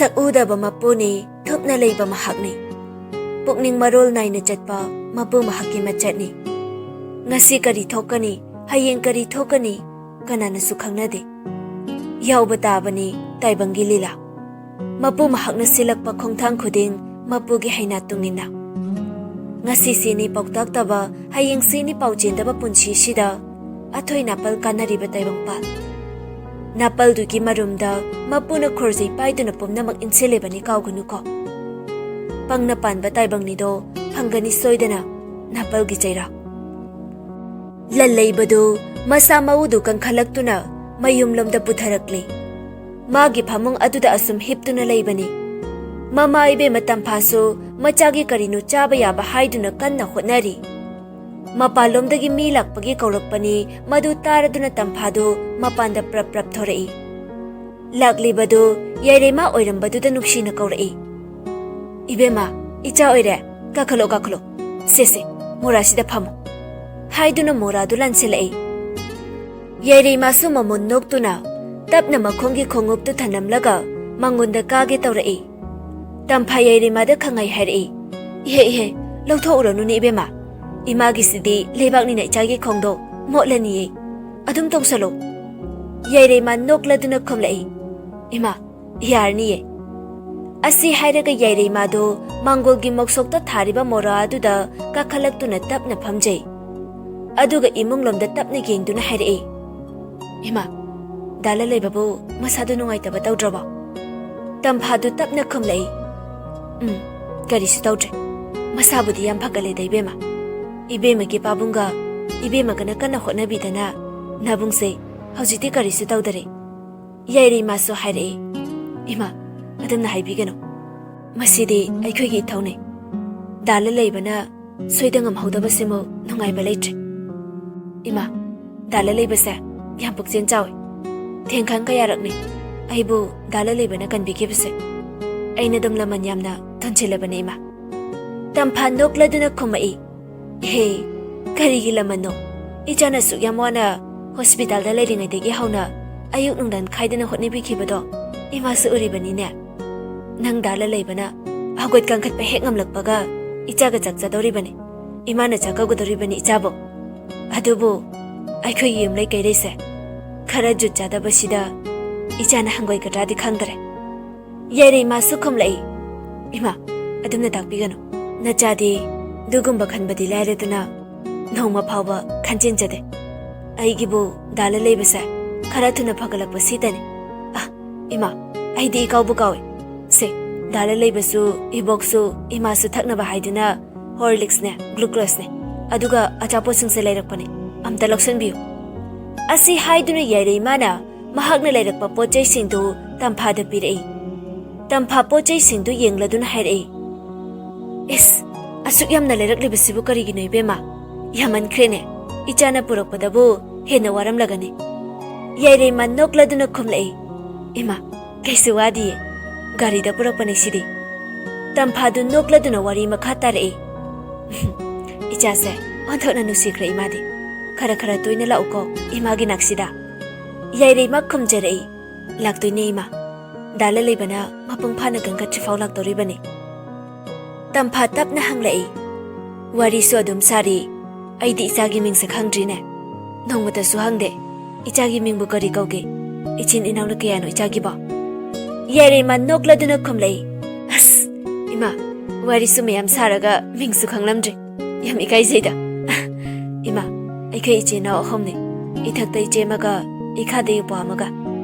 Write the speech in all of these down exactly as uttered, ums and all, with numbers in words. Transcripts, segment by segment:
ꯁꯛ ꯎꯗꯕ ꯃꯄꯨꯅꯤ, ꯊꯨꯞꯅ ꯂꯩꯕ ꯃꯍꯥꯛꯅꯤ꯫ ꯄꯨꯛꯅꯤꯡ ꯃꯔꯣꯜ ꯅꯥꯏꯅ ꯆꯠꯄ ꯃꯄꯨ ꯃꯍꯥꯛꯀꯤ ꯃꯆꯠꯅꯤ꯫ ꯉꯁꯤ ꯀꯔꯤ ꯊꯣꯛꯀꯅꯤ, ꯍꯌꯦꯡ ꯀꯔꯤ ꯊꯣꯛꯀꯅꯤ, ꯀꯅꯥꯅꯁꯨ ꯈꯪꯅꯗꯦ꯫ ꯌꯥꯎꯕ ꯇꯥꯕꯅꯤ ꯇꯥꯏꯕꯪꯒꯤ ꯂꯤꯂꯥ꯫ ꯃꯄꯨ ꯃꯍꯥꯛꯅ ꯁꯤꯜꯂꯛꯄ ꯈꯣꯡꯊꯥꯡ ꯈꯨꯗꯤꯡ ꯃꯄꯨꯒꯤ ꯍꯩꯅꯥ ꯇꯨꯡꯏꯟꯅ꯫ ꯉꯁꯤ ꯁꯤꯅꯤ ꯄꯥꯎꯇꯥꯛꯇꯕ, ꯍꯌꯦꯡ ꯁꯤꯅꯤ ꯄꯥꯎ ꯆꯦꯟꯗꯕ ꯄꯨꯟꯁꯤꯁꯤꯗ ꯑꯊꯣꯏ ꯅꯥꯄꯜ ꯀꯥꯟꯅꯔꯤꯕ ꯇꯥꯏꯕꯪꯄꯥꯜ꯫ ꯅꯥꯄꯜꯗꯨꯒꯤ ꯃꯔꯨꯝꯗ ꯃꯄꯨꯅ ꯈꯣꯔꯖꯩ ꯄꯥꯏꯗꯨꯅ ꯄꯨꯝꯅꯃꯛ ꯏꯟꯁꯤꯜꯂꯤꯕꯅꯤ, ꯀꯥꯎꯒꯅꯨꯀꯣ꯫ ꯄꯪꯅ ꯄꯥꯟꯕ ꯇꯥꯏꯕꯪꯅꯤꯗꯣ, ꯐꯪꯒꯅꯤ ꯁꯣꯏꯗꯅ ꯅꯥꯄꯜꯒꯤ ꯆꯩꯔꯥꯛ꯫ ꯂꯜꯂꯩꯕꯗꯨ ꯃꯁꯥ ꯃꯎꯗꯨ ꯀꯟꯈꯠꯂꯛꯇꯨꯅ ꯃꯌꯨꯝꯂꯣꯝꯗ ꯄꯨꯊꯔꯛꯂꯤ꯫ ꯃꯥꯒꯤ ꯐꯃꯨꯡ ꯑꯗꯨꯗ ꯑꯁꯨꯝ ꯍꯤꯞꯇꯨꯅ ꯂꯩꯕꯅꯤ꯫ ꯃꯃꯥ ꯏꯕꯦꯝꯃ ꯇꯝꯐꯥꯁꯨ ꯃꯆꯥꯒꯤ ꯀꯔꯤꯅꯣ ꯆꯥꯕ ꯌꯥꯕ ꯍꯥꯏꯗꯨꯅ ꯀꯟꯅ ꯍꯣꯠꯅꯔꯤ꯫ ꯃꯄꯥꯟꯂꯣꯝꯗꯒꯤ ꯃꯤ ꯂꯥꯛꯄꯒꯤ ꯀꯧꯔꯛꯄꯅꯤ꯫ ꯃꯗꯨ ꯇꯥꯔꯗꯨꯅ ꯇꯝꯐꯥꯗꯨ ꯃꯄꯥꯟꯗ ꯄ꯭ꯔꯞ ꯄ꯭ꯔꯞ ꯊꯣꯔꯛꯏ꯫ ꯂꯥꯛꯂꯤꯕꯗꯨ ꯌꯥꯏꯔꯩꯃꯥ ꯑꯣꯏꯔꯝꯕꯗꯨꯗ ꯅꯨꯡꯁꯤꯅ ꯀꯧꯔꯛꯏ꯫ "ꯏꯕꯦꯝꯃ, ꯏꯆꯥ ꯑꯣꯏꯔꯦ, ꯀꯥꯈꯠꯂꯣ, ꯀꯥꯈꯠꯂꯣ꯫ ꯁꯦ, ꯁꯦ, ꯃꯣꯔꯥꯁꯤꯗ ꯐꯝꯃꯣ," ꯍꯥꯏꯗꯨꯅ ꯃꯣꯔꯥꯗꯨ ꯂꯥꯟꯁꯤꯜꯂꯛꯏ꯫ ꯌꯥꯏꯔꯩꯃꯥꯁꯨ ꯃꯃꯣꯟ ꯅꯣꯛꯇꯨꯅ ꯇꯞꯅ ꯃꯈꯣꯡꯒꯤ ꯈꯣꯡꯎꯞꯇꯨ ꯊꯅꯝꯂꯒ ꯃꯉꯣꯟꯗ ꯀꯥꯒꯦ ꯇꯧꯔꯛꯏ꯫ ꯇꯝꯐꯥ ꯌꯥꯏꯔꯩꯃꯥꯗ ꯈꯪꯍꯩ ꯍꯥꯏꯔꯛꯏ, "ꯏꯍꯦ, ꯏꯍꯦ, ꯂꯧꯊꯣꯛꯎꯔꯅꯨꯅꯦ ꯏꯕꯦꯝꯃ꯫ ꯏꯃꯥꯒꯤꯁꯤꯗꯤ ꯂꯩꯕꯥꯛꯅꯤꯅ ꯏꯆꯥꯒꯤ ꯈꯣꯡꯗꯣ ꯃꯣꯠꯂꯅꯤꯌꯦ꯫ ꯑꯗꯨꯝ ꯇꯧꯁꯜꯂꯣ꯫" ꯌꯥꯏꯔꯩꯃꯥ ꯅꯣꯛꯂꯗꯨꯅ ꯈꯨꯝꯂꯛꯏ, "ꯏꯃꯥ, ꯌꯥꯔꯅꯤꯌꯦ꯫" ꯑꯁꯤ ꯍꯥꯏꯔꯒ ꯌꯥꯏꯔꯩꯃꯥꯗꯣ ꯃꯥꯡꯒꯣꯜꯒꯤ ꯃꯣꯛꯁꯣꯛꯇ ꯊꯥꯔꯤꯕ ꯃꯣꯔꯥ ꯑꯗꯨꯗ ꯀꯥꯈꯠꯂꯛꯇꯨꯅ ꯇꯞꯅ ꯐꯝꯖꯩ꯫ ꯑꯗꯨꯒ ꯏꯃꯨꯡꯂꯣꯝꯗ ꯇꯞꯅ ꯌꯦꯡꯗꯨꯅ ꯍꯥꯏꯔꯛꯏ, "ꯏꯃꯥ, ꯗꯥ ꯂꯜꯂꯩꯕꯕꯨ ꯃꯁꯥꯗꯨ ꯅꯨꯡꯉꯥꯏꯇꯕ ꯇꯧꯗ꯭ꯔꯕꯣ?" ꯇꯝꯐꯥꯗꯨ ꯇꯞꯅ ꯈꯨꯝꯂꯛꯏ, "ꯎꯝ, ꯀꯔꯤꯁꯨ ꯇꯧꯗ꯭ꯔꯦ꯫ ꯃꯁꯥꯕꯨꯗꯤ ꯌꯥꯝ ꯐꯒꯠꯂꯦꯗ ꯏꯕꯦꯝꯃ꯫ ꯏꯕꯦꯝꯃꯒꯤ ꯄꯥꯕꯨꯡꯒ ꯏꯕꯦꯝꯃꯒꯅ ꯀꯟꯅ ꯍꯣꯠꯅꯕꯤꯗꯅ ꯅꯕꯨꯡꯁꯦ ꯍꯧꯖꯤꯛꯇꯤ ꯀꯔꯤꯁꯨ ꯇꯧꯗꯔꯦ꯫" ꯌꯥꯏꯔꯩꯃꯥꯁꯨ ꯍꯥꯏꯔꯛꯏ, "ꯏꯃꯥ, ꯑꯗꯨꯝꯅ ꯍꯥꯏꯕꯤꯒꯅꯨ꯫ ꯃꯁꯤꯗꯤ ꯑꯩꯈꯣꯏꯒꯤ ꯏꯊꯧꯅꯤ꯫ ꯗꯥ ꯂꯜꯂꯩꯕꯅ ꯁꯣꯏꯗ ꯉꯝꯍꯧꯗꯕꯁꯤꯃꯨꯛ ꯅꯨꯡꯉꯥꯏꯕ ꯂꯩꯇ꯭ꯔꯦ꯫ ꯏꯃꯥ, ꯗꯥ ꯂꯜꯂꯩꯕꯁꯦ ꯌꯥꯝ ꯄꯨꯛꯆꯦꯜ ꯆꯥꯎꯏ꯫ ꯊꯦꯡꯈꯥꯡ ꯀꯌꯥꯔꯛꯅꯤ ꯑꯩꯕꯨ ꯗꯥ ꯂꯜꯂꯩꯕꯅ ꯀꯟꯕꯤꯈꯤꯕꯁꯦ꯫ ꯑꯩꯅ ꯑꯗꯨꯝ ꯂꯃꯟ ꯌꯥꯝꯅ ꯊꯣꯟꯖꯤꯜꯂꯕꯅꯤ, ꯏꯃꯥ꯫" ꯇꯝꯐꯥ ꯅꯣꯛꯂꯗꯨꯅ ꯈꯨꯝꯃꯛꯏ, "ꯏꯍꯦ, ꯀꯔꯤꯒꯤ ꯂꯃꯟꯅꯣ? ꯏꯆꯥꯅ ꯑꯁꯨꯛ ꯌꯥꯝ ꯋꯥꯅ ꯍꯣꯁꯄꯤꯇꯥꯜꯗ ꯂꯩꯔꯤꯉꯩꯗꯒꯤ ꯍꯧꯅ ꯑꯌꯨꯛ ꯅꯨꯡꯗꯥꯡ ꯈꯥꯏꯗꯅ ꯍꯣꯠꯅꯕꯤꯈꯤꯕꯗꯣ ꯏꯃꯥꯁꯨ ꯎꯔꯤꯕꯅꯤꯅꯦ꯫ ꯅꯪ ꯗꯥ ꯂꯂꯩꯕꯅ ꯍꯧꯒꯠ ꯀꯥꯡꯈꯠꯄ ꯍꯦꯛ ꯉꯝꯂꯛꯄꯒ ꯏꯆꯥꯒ ꯆꯥꯛ ꯆꯥꯗꯧꯔꯤꯕꯅꯤ꯫ ꯏꯃꯥꯅ ꯆꯥꯛ ꯀꯧꯒꯗꯧꯔꯤꯕꯅꯤ ꯏꯆꯥꯕꯨ꯫ ꯑꯗꯨꯕꯨ ꯑꯩꯈꯣꯏꯒꯤ ꯌꯨꯝꯂꯩ ꯀꯩꯔꯩꯁꯦ ꯈꯔ ꯖꯨꯠ ꯆꯥꯗꯕꯁꯤꯗ ꯏꯆꯥꯅ ꯍꯪꯒꯣꯏꯒꯗ꯭ꯔꯥꯗꯤ ꯈꯪꯗ꯭ꯔꯦ꯫ ꯌꯥꯏꯔꯩꯃꯥꯁꯨ ꯈꯨꯝꯂꯛꯏ, "ꯏꯃꯥ, ꯑꯗꯨꯝꯅ ꯇꯥꯛꯄꯤꯒꯅꯨ꯫ ꯅꯆꯥꯗꯤ ꯑꯗꯨꯒꯨꯝꯕ ꯈꯟꯕꯗꯤ ꯂꯥꯏꯔꯗꯅ ꯅꯣꯡꯃ ꯐꯥꯎꯕ ꯈꯟꯖꯤꯟꯖꯗꯦ꯫ ꯑꯩꯒꯤꯕꯨ ꯗꯥ ꯂꯂꯩꯕꯁꯦ ꯈꯔ ꯊꯨꯅ ꯐꯒꯠꯂꯛꯄ ꯁꯤꯇꯅꯤ꯫ ꯑ, ꯏꯃꯥ, ꯑꯩꯗꯤ ꯏꯀꯥꯎꯕꯨ ꯀꯥꯎꯏ꯫ ꯁꯦ, ꯗꯥ ꯂꯂꯩꯕꯁꯨ, ꯏꯕꯣꯛꯁꯨ, ꯏꯃꯥꯁꯨ ꯊꯛꯅꯕ ꯍꯥꯏꯗꯨꯅ ꯍꯣꯔꯂꯤꯛꯁꯅꯦ, ꯒ꯭ꯂꯨꯀꯣꯁꯅꯦ, ꯑꯗꯨꯒ ꯑꯆꯥꯄꯣꯠꯁꯤꯡꯁꯦ ꯂꯩꯔꯛꯄꯅꯦ꯫ ꯑꯝꯇ ꯂꯧꯁꯟꯕꯤꯌꯨ꯫" ꯑꯁꯤ ꯍꯥꯏꯗꯨꯅ ꯌꯥꯏꯔꯩꯃꯥꯅ ꯃꯍꯥꯛꯅ ꯂꯩꯔꯛꯄ ꯄꯣꯠ ꯆꯩꯁꯤꯡꯗꯨ ꯇꯝꯐꯥꯗ ꯄꯤꯔꯛꯏ꯫ ꯇꯝꯐꯥ ꯄꯣꯠ ꯆꯩꯁꯤꯡꯗꯨ ꯌꯦꯡꯂꯗꯨꯅ ꯍꯥꯏꯔꯛꯏ, "ꯏꯁ, ꯑꯁꯨꯛ ꯌꯥꯝꯅ ꯂꯩꯔꯛꯂꯤꯕꯁꯤꯕꯨ ꯀꯔꯤꯒꯤꯅꯣ ꯏꯕꯦꯝꯃ? ꯌꯥꯝꯃꯟꯈ꯭ꯔꯦꯅꯦ꯫ ꯏꯆꯥꯅ ꯄꯨꯔꯛꯄꯗꯕꯨ ꯍꯦꯟꯅ ꯋꯥꯔꯝꯂꯒꯅꯤ꯫" ꯌꯥꯏꯔꯩꯃ ꯅꯣꯛꯂꯗꯨꯅ ꯈꯨꯝꯂꯛꯏ, "ꯏꯃꯥ, ꯀꯩꯁꯨ ꯋꯥꯗꯤꯌꯦ꯫ ꯒꯥꯔꯤꯗ ꯄꯨꯔꯛꯄꯅꯦ ꯁꯤꯗꯤ꯫" ꯇꯝꯐꯥꯗꯨ ꯅꯣꯛꯂꯗꯨꯅ ꯋꯥꯔꯤ ꯃꯈꯥ ꯇꯥꯔꯛꯏ, "ꯏꯆꯥꯁꯦ ꯑꯣꯟꯊꯣꯛꯅ ꯅꯨꯡꯁꯤꯈ꯭ꯔꯦ ꯏꯃꯥꯗꯤ꯫ ꯈꯔ ꯈꯔ ꯇꯣꯏꯅ ꯂꯥꯛꯎꯀꯣ ꯏꯃꯥꯒꯤ ꯅꯥꯛꯁꯤꯗ꯫" ꯌꯥꯏꯔꯩꯃ ꯈꯨꯝꯖꯔꯛꯏ, "ꯂꯥꯛꯇꯣꯏꯅꯦ ꯏꯃꯥ꯫ ꯗꯥ ꯂꯂꯩꯕꯅ ꯃꯄꯨꯡ ꯐꯥꯅ ꯀꯟꯈꯠꯇ꯭ꯔꯤꯐꯥꯎ ꯂꯥꯛꯇꯧꯔꯤꯕꯅꯤ꯫" ꯇꯝꯐꯥ ꯇꯞꯅ ꯍꯪꯂꯛꯏ, "ꯋꯥꯔꯤꯁꯨ ꯑꯗꯨꯝ ꯁꯥꯔꯤ, ꯑꯩꯗꯤ ꯏꯆꯥꯒꯤ ꯃꯤꯡꯁꯦ ꯈꯪꯗ꯭ꯔꯤꯅꯦ꯫ ꯅꯣꯡꯃꯇꯁꯨ ꯍꯪꯗꯦ, ꯏꯆꯥꯒꯤ ꯃꯤꯡꯕꯨ ꯀꯔꯤ ꯀꯧꯒꯦ? ꯏꯆꯤꯟ ꯏꯅꯥꯎꯅ ꯀꯌꯥꯅꯣ ꯏꯆꯥꯒꯤꯕꯣ?" ꯌꯥꯏꯔꯩꯃ ꯅꯣꯛꯂꯗꯨꯅ ꯈꯨꯝꯂꯛꯏ, "ꯑꯁ, ꯏꯃꯥ, ꯋꯥꯔꯤꯁꯨ ꯃꯌꯥꯝ ꯁꯥꯔꯒ ꯃꯤꯡꯁꯨ ꯈꯪꯂꯝꯗ꯭ꯔꯦ꯫ ꯌꯥꯝ ꯏꯀꯥꯏꯖꯩꯗ꯫ ꯏꯃꯥ, ꯑꯩꯈꯣꯏ ꯏꯆꯤꯟ ꯏꯅꯥꯎ ꯑꯍꯨꯝꯅꯤ꯫ ꯏꯊꯛꯇ ꯏꯆꯦ ꯑꯃꯒ, ꯏꯈꯥꯗ ꯏꯄ꯭ꯋꯥ ꯑꯃꯒ꯫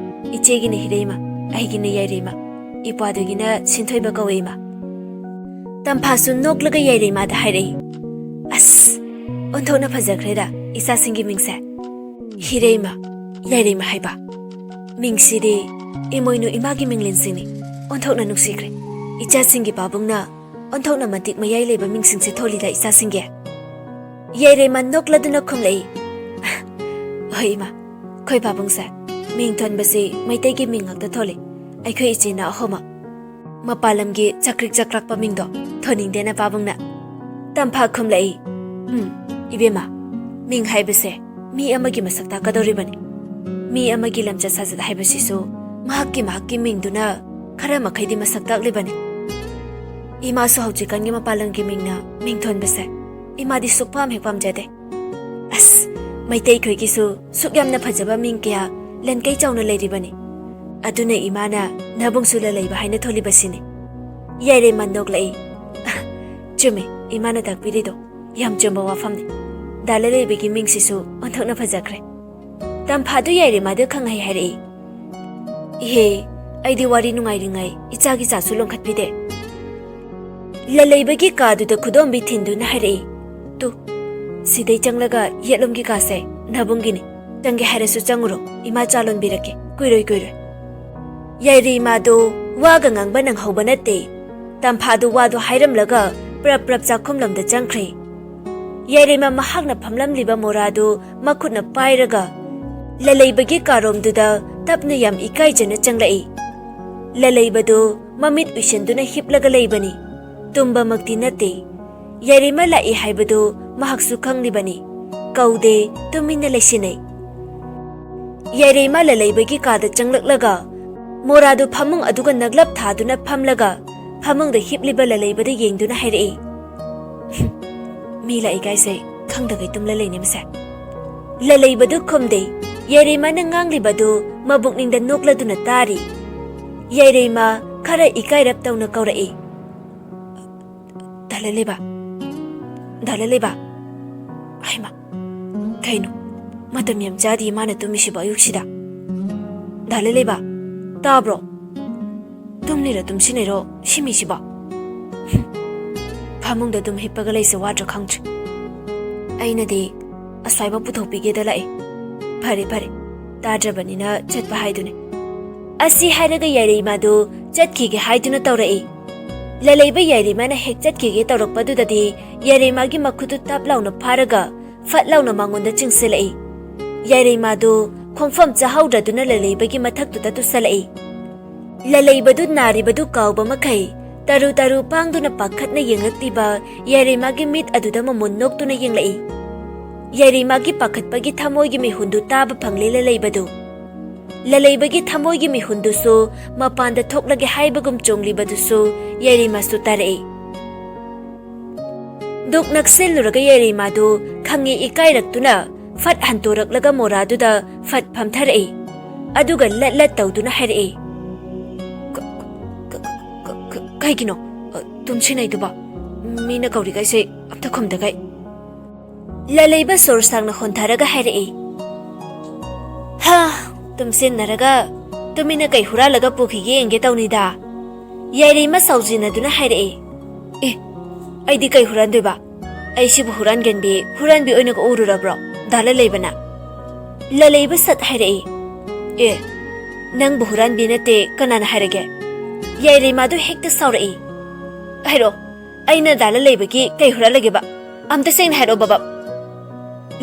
ꯏꯆꯦꯒꯤꯅ ꯍꯤꯔꯩꯃ, ꯑꯩꯒꯤꯅ ꯌꯥꯏꯔꯩꯃ, ꯏꯄ꯭ꯋꯥꯗꯨꯒꯤꯅ ꯁꯤꯟꯊꯣꯏꯕ ꯀꯧꯋꯦ ꯏꯃꯥ꯫" ꯇꯝꯐꯥꯁꯨ ꯅꯣꯛꯂꯒ ꯌꯥꯏꯔꯩꯃꯥꯗ ꯍꯥꯏꯔꯛꯏ, "ꯑꯁ, ꯑꯣꯟꯊꯣꯛꯅ ꯐꯖꯈ꯭ꯔꯦꯗ ꯏꯆꯥꯁꯤꯡꯒꯤ ꯃꯤꯡꯁꯦ꯫ ꯍꯤꯔꯩꯃ, ꯌꯥꯏꯔꯩꯃ ꯍꯥꯏꯕ꯫ ꯃꯤꯡꯁꯤꯗꯤ ꯏꯃꯣꯏꯅꯨ ꯏꯃꯥꯒꯤ ꯃꯤꯡꯂꯦꯟꯁꯤꯡꯅꯤ꯫ ꯑꯣꯟꯊꯣꯛꯅ ꯅꯨꯡꯁꯤꯈ꯭ꯔꯦ꯫ ꯏꯆꯥꯁꯤꯡꯒꯤ ꯄꯥꯕꯨꯡꯅ ꯑꯣꯟꯊꯣꯛꯅ ꯃꯇꯤꯛ ꯃꯌꯥꯏ ꯂꯩꯕ ꯃꯤꯡꯁꯤꯡꯁꯦ ꯊꯣꯜꯂꯤꯗ ꯏꯆꯥꯁꯤꯡꯒꯤ꯫" ꯌꯥꯏꯔꯩꯃ ꯅꯣꯛꯂꯗꯨꯅ ꯈꯨꯝꯂꯛꯏ, "ꯍꯣꯏ ꯏꯃꯥ, ꯑꯩꯈꯣꯏ ꯄꯥꯕꯨꯡꯁꯦ ꯃꯤꯡ ꯊꯣꯟꯕꯁꯤ ꯃꯩꯇꯩꯒꯤ ꯃꯤꯡ ꯉꯥꯛꯇ ꯊꯣꯜꯂꯤ꯫ ꯑꯩꯈꯣꯏ ꯏꯆꯤꯟ ꯏꯅꯥꯎ ꯑꯍꯨꯝꯃꯛ꯫ ꯃꯄꯥꯟ ꯂꯝꯒꯤ ꯆꯥꯛꯀ꯭ꯔꯤꯛ ꯆꯥꯛꯂꯥꯛꯄ ꯃꯤꯡꯗꯣ ꯊꯣꯟꯅꯤꯡꯗꯦꯅ ꯄꯥꯕꯨꯡꯅ꯫" ꯇꯝꯐꯥ ꯈꯨꯝꯂꯛꯏ, "ꯎꯝ, ꯏꯕꯦꯝꯃ, ꯃꯤꯡ ꯍꯥꯏꯕꯁꯦ ꯃꯤ ꯑꯃꯒꯤ ꯃꯁꯛ ꯇꯥꯛꯀꯗꯧꯔꯤꯕꯅꯤ꯫ ꯃꯤ ꯑꯃꯒꯤ ꯂꯝꯆꯠ ꯁꯥꯖꯠ ꯍꯥꯏꯕꯁꯤꯁꯨ ꯃꯍꯥꯛꯀꯤ ꯃꯍꯥꯛꯀꯤ ꯃꯤꯡꯗꯨꯅ ꯈꯔ ꯃꯈꯩꯗꯤ ꯃꯁꯛ ꯇꯥꯛꯂꯤꯕꯅꯤ꯫ ꯏꯃꯥꯁꯨ ꯍꯧꯖꯤꯛꯀꯥꯟꯒꯤ ꯃꯄꯥꯟ ꯂꯝꯒꯤ ꯃꯤꯡꯅ ꯃꯤꯡ ꯊꯣꯟꯕꯁꯦ ꯏꯃꯥꯗꯤ ꯁꯨꯛꯄꯥꯝ ꯍꯦꯛ ꯄꯥꯝꯖꯗꯦ꯫ ꯑꯁ, ꯃꯩꯇꯩꯈꯣꯏꯒꯤꯁꯨ ꯁꯨꯛ ꯌꯥꯝꯅ ꯐꯖꯕ ꯃꯤꯡ ꯀꯌꯥ ꯂꯟꯀꯩ ꯆꯥꯎꯅ ꯂꯩꯔꯤꯕꯅꯤ꯫ ꯑꯗꯨꯅ ꯏꯃꯥꯅ ꯅꯕꯨꯡꯁꯨ ꯂꯂꯩꯕ ꯍꯥꯏꯅ ꯊꯣꯜꯂꯤꯕꯁꯤꯅꯤ꯫ ꯌꯥꯏꯔꯦꯝꯃ ꯅꯣꯛꯂꯛꯏ꯫ "ꯑ, ꯆꯨꯝꯃꯤ, ꯏꯃꯥꯅ ꯇꯥꯛꯄꯤꯔꯤꯗꯣ ꯌꯥꯝ ꯆꯨꯝꯕ ꯋꯥꯐꯝꯅꯤ꯫ ꯗꯥ ꯂꯂꯩꯕꯒꯤ ꯃꯤꯡꯁꯤꯁꯨ ꯑꯣꯟꯊꯣꯛꯅ ꯐꯖꯈ꯭ꯔꯦ꯫" ꯇꯝꯐꯥꯗꯨ ꯌꯥꯏꯔꯦꯝꯃꯗ ꯈꯪꯍꯩ ꯍꯥꯏꯔꯛꯏ꯫ "ꯏꯍꯦ, ꯑꯩꯗꯤ ꯋꯥꯔꯤ ꯅꯨꯡꯉꯥꯏꯔꯤꯉꯩ ꯏꯆꯥꯒꯤ ꯆꯥꯁꯨ ꯂꯣꯟꯈꯠꯄꯤꯗꯦ꯫" ꯂꯂꯩꯕꯒꯤ ꯀꯥꯗꯨꯗ ꯈꯨꯗꯣꯝꯕꯤ ꯊꯤꯟꯗꯨꯅ ꯍꯥꯏꯔꯛꯏ꯫ "ꯇꯨ, ꯁꯤꯗꯩ ꯆꯪꯂꯒ ꯌꯦꯠꯂꯣꯝꯒꯤ ꯀꯥꯁꯦ ꯅꯕꯨꯡꯒꯤꯅꯤ꯫ ꯆꯪꯒꯦ ꯍꯥꯏꯔꯁꯨ ꯆꯪꯉꯨꯔꯣ, ꯏꯃꯥ ꯆꯥ ꯂꯣꯟꯕꯤꯔꯛꯀꯦ, ꯀꯨꯏꯔꯣꯏ ꯀꯨꯏꯔꯣꯏ꯫" ꯌꯥꯏꯔꯦꯝꯃꯗꯨ ꯋꯥꯒ ꯉꯥꯡꯕ ꯅꯪꯍꯧꯕ ꯅꯠꯇꯦ꯫ ꯇꯝꯐꯥꯗꯨ ꯋꯥꯗꯨ ꯍꯥꯏꯔꯝꯂꯒ ꯄ꯭ꯔꯞ ꯄ꯭ꯔꯞ ꯆꯥꯛꯈꯨꯝꯂꯣꯝꯗ ꯆꯪꯈ꯭ꯔꯦ꯫ ꯌꯥꯏꯔꯦꯝꯃ ꯃꯍꯥꯛꯅ ꯐꯝꯂꯝꯂꯤꯕ ꯃꯣꯔꯥꯗꯨ ꯃꯈꯨꯠꯅ ꯄꯥꯏꯔꯒ ꯂꯂꯩꯕꯒꯤ ꯀꯥꯔꯣꯝꯗꯨꯗ ꯇꯞꯅ ꯌꯥꯝ ꯏꯀꯥꯏꯖꯅ ꯆꯪꯂꯛꯏ꯫ ꯂꯂꯩꯕꯗꯨ ꯃꯃꯤꯠ ꯎꯏꯁꯤꯟꯗꯨꯅ ꯍꯤꯞꯂꯒ ꯂꯩꯕꯅꯤ꯫ ꯇꯨꯝꯕꯃꯛꯇꯤ ꯅꯠꯇꯦ꯫ ꯌꯥꯏꯔꯦꯝꯃ ꯂꯥꯛꯏ ꯍꯥꯏꯕꯗꯨ ꯃꯍꯥꯛꯁꯨ ꯈꯪꯂꯤꯕꯅꯤ꯫ ꯀꯧꯗꯦ, ꯇꯨꯃꯤꯟꯅ ꯂꯩꯁꯤꯟꯅꯩ꯫ ꯌꯥꯏꯔꯦꯝꯃ ꯂꯂꯩꯕꯒꯤ ꯀꯥꯗ ꯆꯪꯂꯛꯂꯒ ꯃꯣꯔꯥꯗꯨ ꯐꯃꯨꯡ ꯑꯗꯨꯒ ꯅꯛꯂꯞ ꯊꯥꯗꯨꯅ ꯐꯝꯂꯒ ꯐꯃꯨꯡꯗ ꯍꯤꯞꯂꯤꯕ ꯂꯂꯩꯕꯗ ꯌꯦꯡꯗꯨꯅ ꯍꯥꯏꯔꯛꯏ, "ꯃꯤ ꯂꯥꯛꯏ ꯀꯥꯏꯁꯦ ꯈꯪꯗꯈꯩ ꯇꯨꯝꯂ ꯂꯩꯅꯦ ꯃꯁꯦ꯫" ꯂꯂꯩꯕꯗꯨ ꯈꯨꯝꯗꯦ꯫ ꯌꯥꯏꯔꯦꯝꯃꯅ ꯉꯥꯡꯂꯤꯕꯗꯨ ꯃꯕꯨꯛꯅꯤꯡꯗ ꯅꯣꯛꯂꯗꯨꯅ ꯇꯥꯔꯤ꯫ ꯌꯥꯏꯔꯦꯝꯃ ꯈꯔ ꯏꯀꯥꯏꯔꯞ ꯇꯧꯅ ꯀꯧꯔꯛꯏ, "ꯗꯥ ꯂꯂꯩꯕ, ꯗꯥ ꯂꯂꯩꯕ꯫" ꯍꯩꯃꯥ, ꯀꯩꯅꯣ, ꯃꯇꯝ ꯌꯥꯝ ꯆꯥꯗꯤꯌꯦ ꯃꯥꯅ ꯇꯨꯝꯃꯤꯁꯤꯕꯣ ꯑꯌꯨꯛꯁꯤꯗ꯫ "ꯗꯥ ꯂꯂꯩꯕ, ꯇꯥꯕ꯭ꯔꯣ? ꯇꯨꯝꯂꯤꯔ ꯇꯨꯝꯁꯤꯟꯅꯩꯔꯣ ꯁꯤ ꯃꯤꯁꯤꯕꯣ?" ꯐꯃꯨꯡꯗ ꯑꯗꯨꯝ ꯍꯤꯞꯄꯒ ꯂꯩꯁꯦ ꯋꯥꯗ꯭ꯔꯥ ꯈꯪꯗ꯭ꯔꯦ꯫ ꯑꯩꯅꯗꯤ ꯑꯁ꯭ꯋꯥꯏꯕ ꯄꯨꯊꯣꯛꯄꯤꯒꯦꯗ ꯂꯥꯛꯑꯦ꯫ ꯐꯔꯦ, ꯐꯔꯦ, ꯇꯥꯗ꯭ꯔꯕꯅꯤꯅ ꯆꯠꯄ ꯍꯥꯏꯗꯨꯅꯤ꯫ ꯑꯁꯤ ꯍꯥꯏꯔꯒ ꯌꯥꯏꯔꯦꯝꯃꯗꯨ ꯆꯠꯈꯤꯒꯦ ꯍꯥꯏꯗꯨꯅ ꯇꯧꯔꯛꯏ꯫ ꯂꯂꯩꯕ ꯌꯥꯏꯔꯦꯝꯃꯅ ꯍꯦꯛ ꯆꯠꯈꯤꯒꯦ ꯇꯧꯔꯛꯄꯗꯨꯗꯗꯤ ꯌꯥꯏꯔꯦꯝꯃꯒꯤ ꯃꯈꯨꯠꯇꯨ ꯇꯞ ꯂꯥꯎꯅ ꯐꯥꯔꯒ ꯐꯠ ꯂꯥꯎꯅ ꯃꯉꯣꯟꯗ ꯆꯤꯡꯁꯤꯜꯂꯛꯏ꯫ ꯌꯥꯏꯔꯦꯝꯃꯗꯨ ꯈꯣꯡꯐꯝ ꯆꯥꯍꯧꯗ꯭ꯔꯗꯨꯅ ꯂꯂꯩꯕꯒꯤ ꯃꯊꯛꯇꯨꯗ ꯇꯨꯁꯜꯂꯛꯏ꯫ ꯂꯂꯩꯕꯗꯨ ꯅꯥꯔꯤꯕꯗꯨ ꯀꯥꯎꯕ ꯃꯈꯩ ꯇꯔꯨ ꯇꯔꯨ ꯄꯥꯡꯗꯨꯅ ꯄꯥꯈꯠꯅ ꯌꯦꯡꯂꯛꯂꯤꯕ ꯌꯥꯏꯔꯦꯝꯃꯒꯤ ꯃꯤꯠ ꯑꯗꯨꯗ ꯃꯃꯣꯟ ꯅꯣꯛꯇꯨꯅ ꯌꯦꯡꯂꯛꯏ꯫ ꯌꯥꯏꯔꯦꯝꯃꯒꯤ ꯄꯥꯈꯠꯄꯒꯤ ꯊꯃꯣꯏꯒꯤ ꯃꯤꯍꯨꯟꯗꯨ ꯇꯥꯕ ꯐꯪꯂꯦ ꯂꯂꯩꯕꯗꯨ꯫ ꯂꯂꯩꯕꯒꯤ ꯊꯃꯣꯏꯒꯤ ꯃꯤꯍꯨꯟꯗꯨꯁꯨ ꯃꯄꯥꯟꯗ ꯊꯣꯛꯂꯒꯦ ꯍꯥꯏꯕꯒꯨꯝ ꯆꯣꯡꯂꯤꯕꯗꯨꯁꯨ ꯌꯥꯏꯔꯤꯃꯥꯁꯨ ꯇꯥꯔꯛꯏ꯫ ꯗꯨꯛ ꯅꯛꯁꯤꯜꯂꯨꯔꯒ ꯌꯥꯏꯔꯤꯃꯥꯗꯨ ꯈꯪꯉꯦ ꯏꯀꯥꯏꯔꯛꯇꯨꯅ ꯐꯠ ꯍꯟꯇꯣꯔꯛꯂꯒ ꯃꯣꯔꯥꯗꯨꯗ ꯐꯠ ꯐꯝꯊꯔꯛꯏ꯫ ꯑꯗꯨꯒ ꯂꯠ ꯂꯠ ꯇꯧꯗꯨꯅ ꯍꯥꯏꯔꯛꯏ, "ꯀ-, ꯀ-, ꯀ-, ꯀ-, ꯀꯩꯒꯤꯅꯣ? ꯑ, ꯇꯨꯝꯁꯤꯟꯅꯩꯗꯨꯕꯣ? ꯃꯤꯅ ꯀꯧꯔꯤꯈꯩꯁꯦ ꯑꯝꯇ ꯈꯨꯝꯗꯈꯩ?" ꯂꯂꯩꯕ ꯁꯣꯔ ꯁꯥꯡꯅ ꯍꯣꯟꯊꯔꯒ ꯍꯥꯏꯔꯛꯏ, "ꯍꯥ, ꯇꯨꯝꯁꯤꯟꯅꯔꯒ ꯇꯨꯃꯤꯟꯅ ꯀꯩ ꯍꯨꯔꯥꯜꯂꯒ ꯄꯨꯈꯤꯒꯦ ꯌꯦꯡꯒꯦ ꯇꯧꯅꯤꯗ꯫" ꯌꯥꯏꯔꯤꯃ ꯁꯥꯎꯖꯤꯟꯅꯗꯨꯅ ꯍꯥꯏꯔꯛꯏ, "ꯑꯦ, ꯑꯩꯗꯤ ꯀꯩ ꯍꯨꯔꯥꯟꯗꯣꯏꯕ? ꯑꯩꯁꯤꯕꯨ ꯍꯨꯔꯥꯟꯒꯟꯕꯤ, ꯍꯨꯔꯥꯟꯕꯤ ꯑꯣꯏꯅꯒ ꯎꯔꯨꯔꯕ꯭ꯔꯣ ꯗꯥ ꯂꯂꯩꯕꯅ?" ꯂꯂꯩꯕ ꯁꯠ ꯍꯥꯏꯔꯛꯏ, "ꯑꯦ, ꯅꯪꯕꯨ ꯍꯨꯔꯥꯟꯕꯤ ꯅꯠꯇꯦ ꯀꯅꯥꯅ ꯍꯥꯏꯔꯒꯦ?" ꯌꯥꯏꯔꯤꯃꯥꯗꯨ ꯍꯦꯛꯇ ꯁꯥꯎꯔꯛꯏ, "ꯍꯥꯏꯔꯛꯑꯣ, ꯑꯩꯅ ꯗꯥ ꯂꯂꯩꯕꯒꯤ ꯀꯩ ꯍꯨꯔꯥꯜꯂꯒꯦꯕ? ꯑꯝꯇ ꯁꯦꯡꯅ ꯍꯥꯏꯔꯛꯑꯣ ꯕꯕꯞ꯫"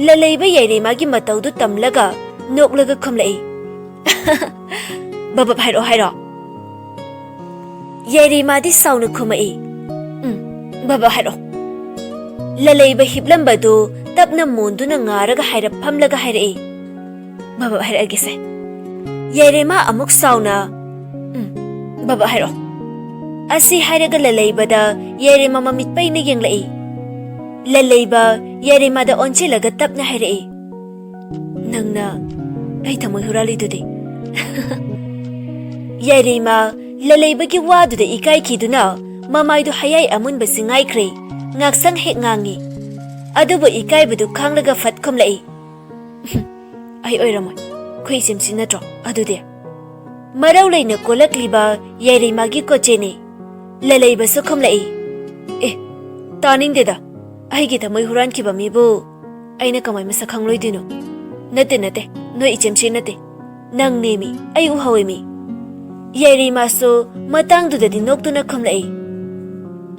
ꯂꯂꯩꯕ ꯌꯥꯏꯔꯤꯃꯥꯒꯤ ꯃꯇꯧꯗꯨ ꯇꯝꯂꯒ ꯅꯣꯛꯂꯒ ꯈꯨꯝꯂꯛꯏ, "ꯕꯕꯞ ꯍꯥꯏꯔꯛꯑꯣ ꯍꯥꯏꯔꯣ?" ꯌꯥꯏꯔꯤꯃꯥꯗꯤ ꯁꯥꯎꯅ ꯈꯨꯝꯃꯛꯏ, "ꯎꯝ, ꯕꯕꯞ ꯍꯥꯏꯔꯛꯑꯣ꯫" ꯂꯂꯩꯕ ꯍꯤꯞꯂꯝꯕꯗꯨ ꯇꯞꯅ ꯃꯣꯟꯗꯨꯅ ꯉꯥꯔꯒ ꯍꯥꯏꯔꯞ ꯐꯝꯂꯒ ꯍꯥꯏꯔꯛꯏ, "ꯕꯕꯞ ꯍꯥꯏꯔꯛꯑꯒꯦꯁꯦ꯫" ꯌꯥꯏꯔꯤꯃꯥ ꯑꯃꯨꯛ ꯁꯥꯎꯅ, "ꯎꯝ, ꯕꯕꯞ ꯍꯥꯏꯔꯛꯑꯣ꯫" ꯑꯁꯤ ꯍꯥꯏꯔꯒ ꯂꯂꯩꯕꯗ ꯌꯥꯏꯔꯤꯃꯥ ꯃꯃꯤꯠ ꯄꯩꯅ ꯌꯦꯡꯂꯛꯏ꯫ ꯂꯂꯩꯕ ꯌꯥꯏꯔꯤꯃꯥꯗ ꯑꯣꯟꯁꯤꯜꯂꯒ ꯇꯞꯅ ꯍꯥꯏꯔꯛꯏ, "ꯅꯪꯅ ꯑꯩ ꯊꯃꯣꯏ ꯍꯨꯔꯥꯜꯂꯤꯗꯨꯗꯤ?" ꯌꯥꯏꯔꯤꯃꯥ ꯂꯂꯩꯕꯒꯤ ꯋꯥꯗꯨꯗ ꯏꯀꯥꯏꯈꯤꯗꯨꯅ ꯃꯃꯥꯏꯗꯨ ꯍꯌꯥꯏ ꯑꯃꯨꯟꯕꯁꯤ ꯉꯥꯏꯈ꯭ꯔꯦ꯫ ꯉꯥꯛꯁꯪ ꯍꯦꯛ ꯉꯥꯡꯉꯤ꯫ ꯑꯗꯨꯕꯨ ꯏꯀꯥꯏꯕꯗꯨ ꯈꯥꯡꯂꯒ ꯐꯠ ꯈꯨꯝꯂꯛꯏ, "ꯑꯩ ꯑꯣꯏꯔꯝꯃꯣꯏ, ꯑꯩꯈꯣꯏ ꯏꯆꯦꯝꯁꯤ ꯅꯠꯇ꯭ꯔꯣ ꯑꯗꯨꯗꯤ?" ꯃꯔꯧ ꯂꯩꯅ ꯀꯣꯜꯂꯛꯂꯤꯕ ꯌꯥꯏꯔꯤꯃꯥꯒꯤ ꯀꯣꯆꯦꯅꯤ꯫ ꯂꯂꯩꯕꯁꯨ ꯈꯨꯝꯂꯛꯏ, "ꯑꯦ, ꯇꯥꯅꯤꯡꯗꯦꯗ, ꯑꯩꯒꯤ ꯊꯃꯣꯏ ꯍꯨꯔꯥꯟꯈꯤꯕ ꯃꯤꯕꯨ ꯑꯩꯅ ꯀꯃꯥꯏ ꯃꯁꯛ ꯈꯪꯂꯣꯏꯗꯣꯏꯅꯣ? ꯅꯠꯇꯦ, ꯅꯠꯇꯦ, ꯅꯣꯏ ꯏꯆꯦꯝꯁꯤ ꯅꯠꯇꯦ, ꯅꯪꯅꯦꯃꯤ, ꯑꯩ ꯎꯍꯧꯋꯦꯃꯤ꯫" ꯌꯥꯏꯔꯤꯃꯥꯁꯨ ꯃꯇꯥꯡꯗꯨꯗꯗꯤ ꯅꯣꯛꯇꯨꯅ ꯈꯨꯝꯂꯛꯏ,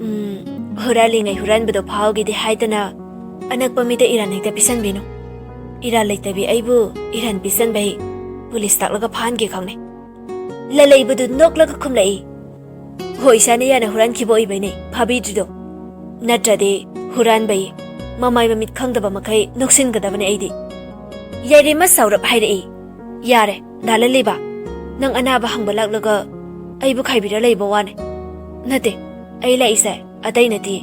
"ꯎꯝ, ꯍꯨꯔꯥꯜꯂꯤꯉꯩ ꯍꯨꯔꯥꯟꯕꯗꯣ ꯐꯥꯍꯧꯒꯦꯗꯤ ꯍꯥꯏꯗꯅ ꯑꯅꯛꯄ ꯃꯤꯗ ꯏꯔꯥꯟ ꯍꯦꯛꯇ ꯄꯤꯁꯟꯕꯤꯅꯨ꯫ ꯏꯔꯥꯟ ꯂꯩꯇꯕꯤ ꯑꯩꯕꯨ ꯏꯔꯥꯟ ꯄꯤꯁꯟꯕꯩ ꯄꯨꯂꯤꯁ ꯇꯥꯛꯂꯒ ꯐꯥꯍꯟꯒꯦ ꯈꯪꯅꯩ꯫" ꯂꯂꯩꯕꯗꯨ ꯅꯣꯛꯂꯒ ꯈꯨꯝꯂꯛꯏ, "ꯍꯣꯏ, ꯏꯁꯥꯅ ꯌꯥꯅ ꯍꯨꯔꯥꯟꯈꯤꯕ ꯑꯣꯏꯕꯩꯅꯦ ꯐꯥꯕꯤꯗ꯭ꯔꯤꯗꯣ꯫ ꯅꯠꯇ꯭ꯔꯗꯤ ꯍꯨꯔꯥꯟꯕꯩ ꯃꯃꯥꯏ ꯃꯃꯤꯠ ꯈꯪꯗꯕ ꯃꯈꯩ ꯅꯣꯛꯁꯤꯟꯒꯗꯕꯅꯦ ꯑꯩꯗꯤ꯫" ꯌꯥꯏꯔꯤꯃ ꯁꯥꯎꯔꯞ ꯍꯥꯏꯔꯛꯏ, "ꯌꯥꯔꯦ, ꯗꯥ ꯂꯩꯕ, ꯅꯪ ꯑꯅꯥꯕ ꯍꯪꯕ ꯂꯥꯛꯂꯒ ꯑꯩꯕꯨ ꯈꯥꯏꯕꯤꯔ ꯂꯩꯕ ꯋꯥꯅꯦ꯫ ꯅꯠꯇꯦ, ꯑꯩ ꯂꯥꯛꯏꯁꯦ ꯑꯇꯩ ꯅꯠꯇꯦ꯫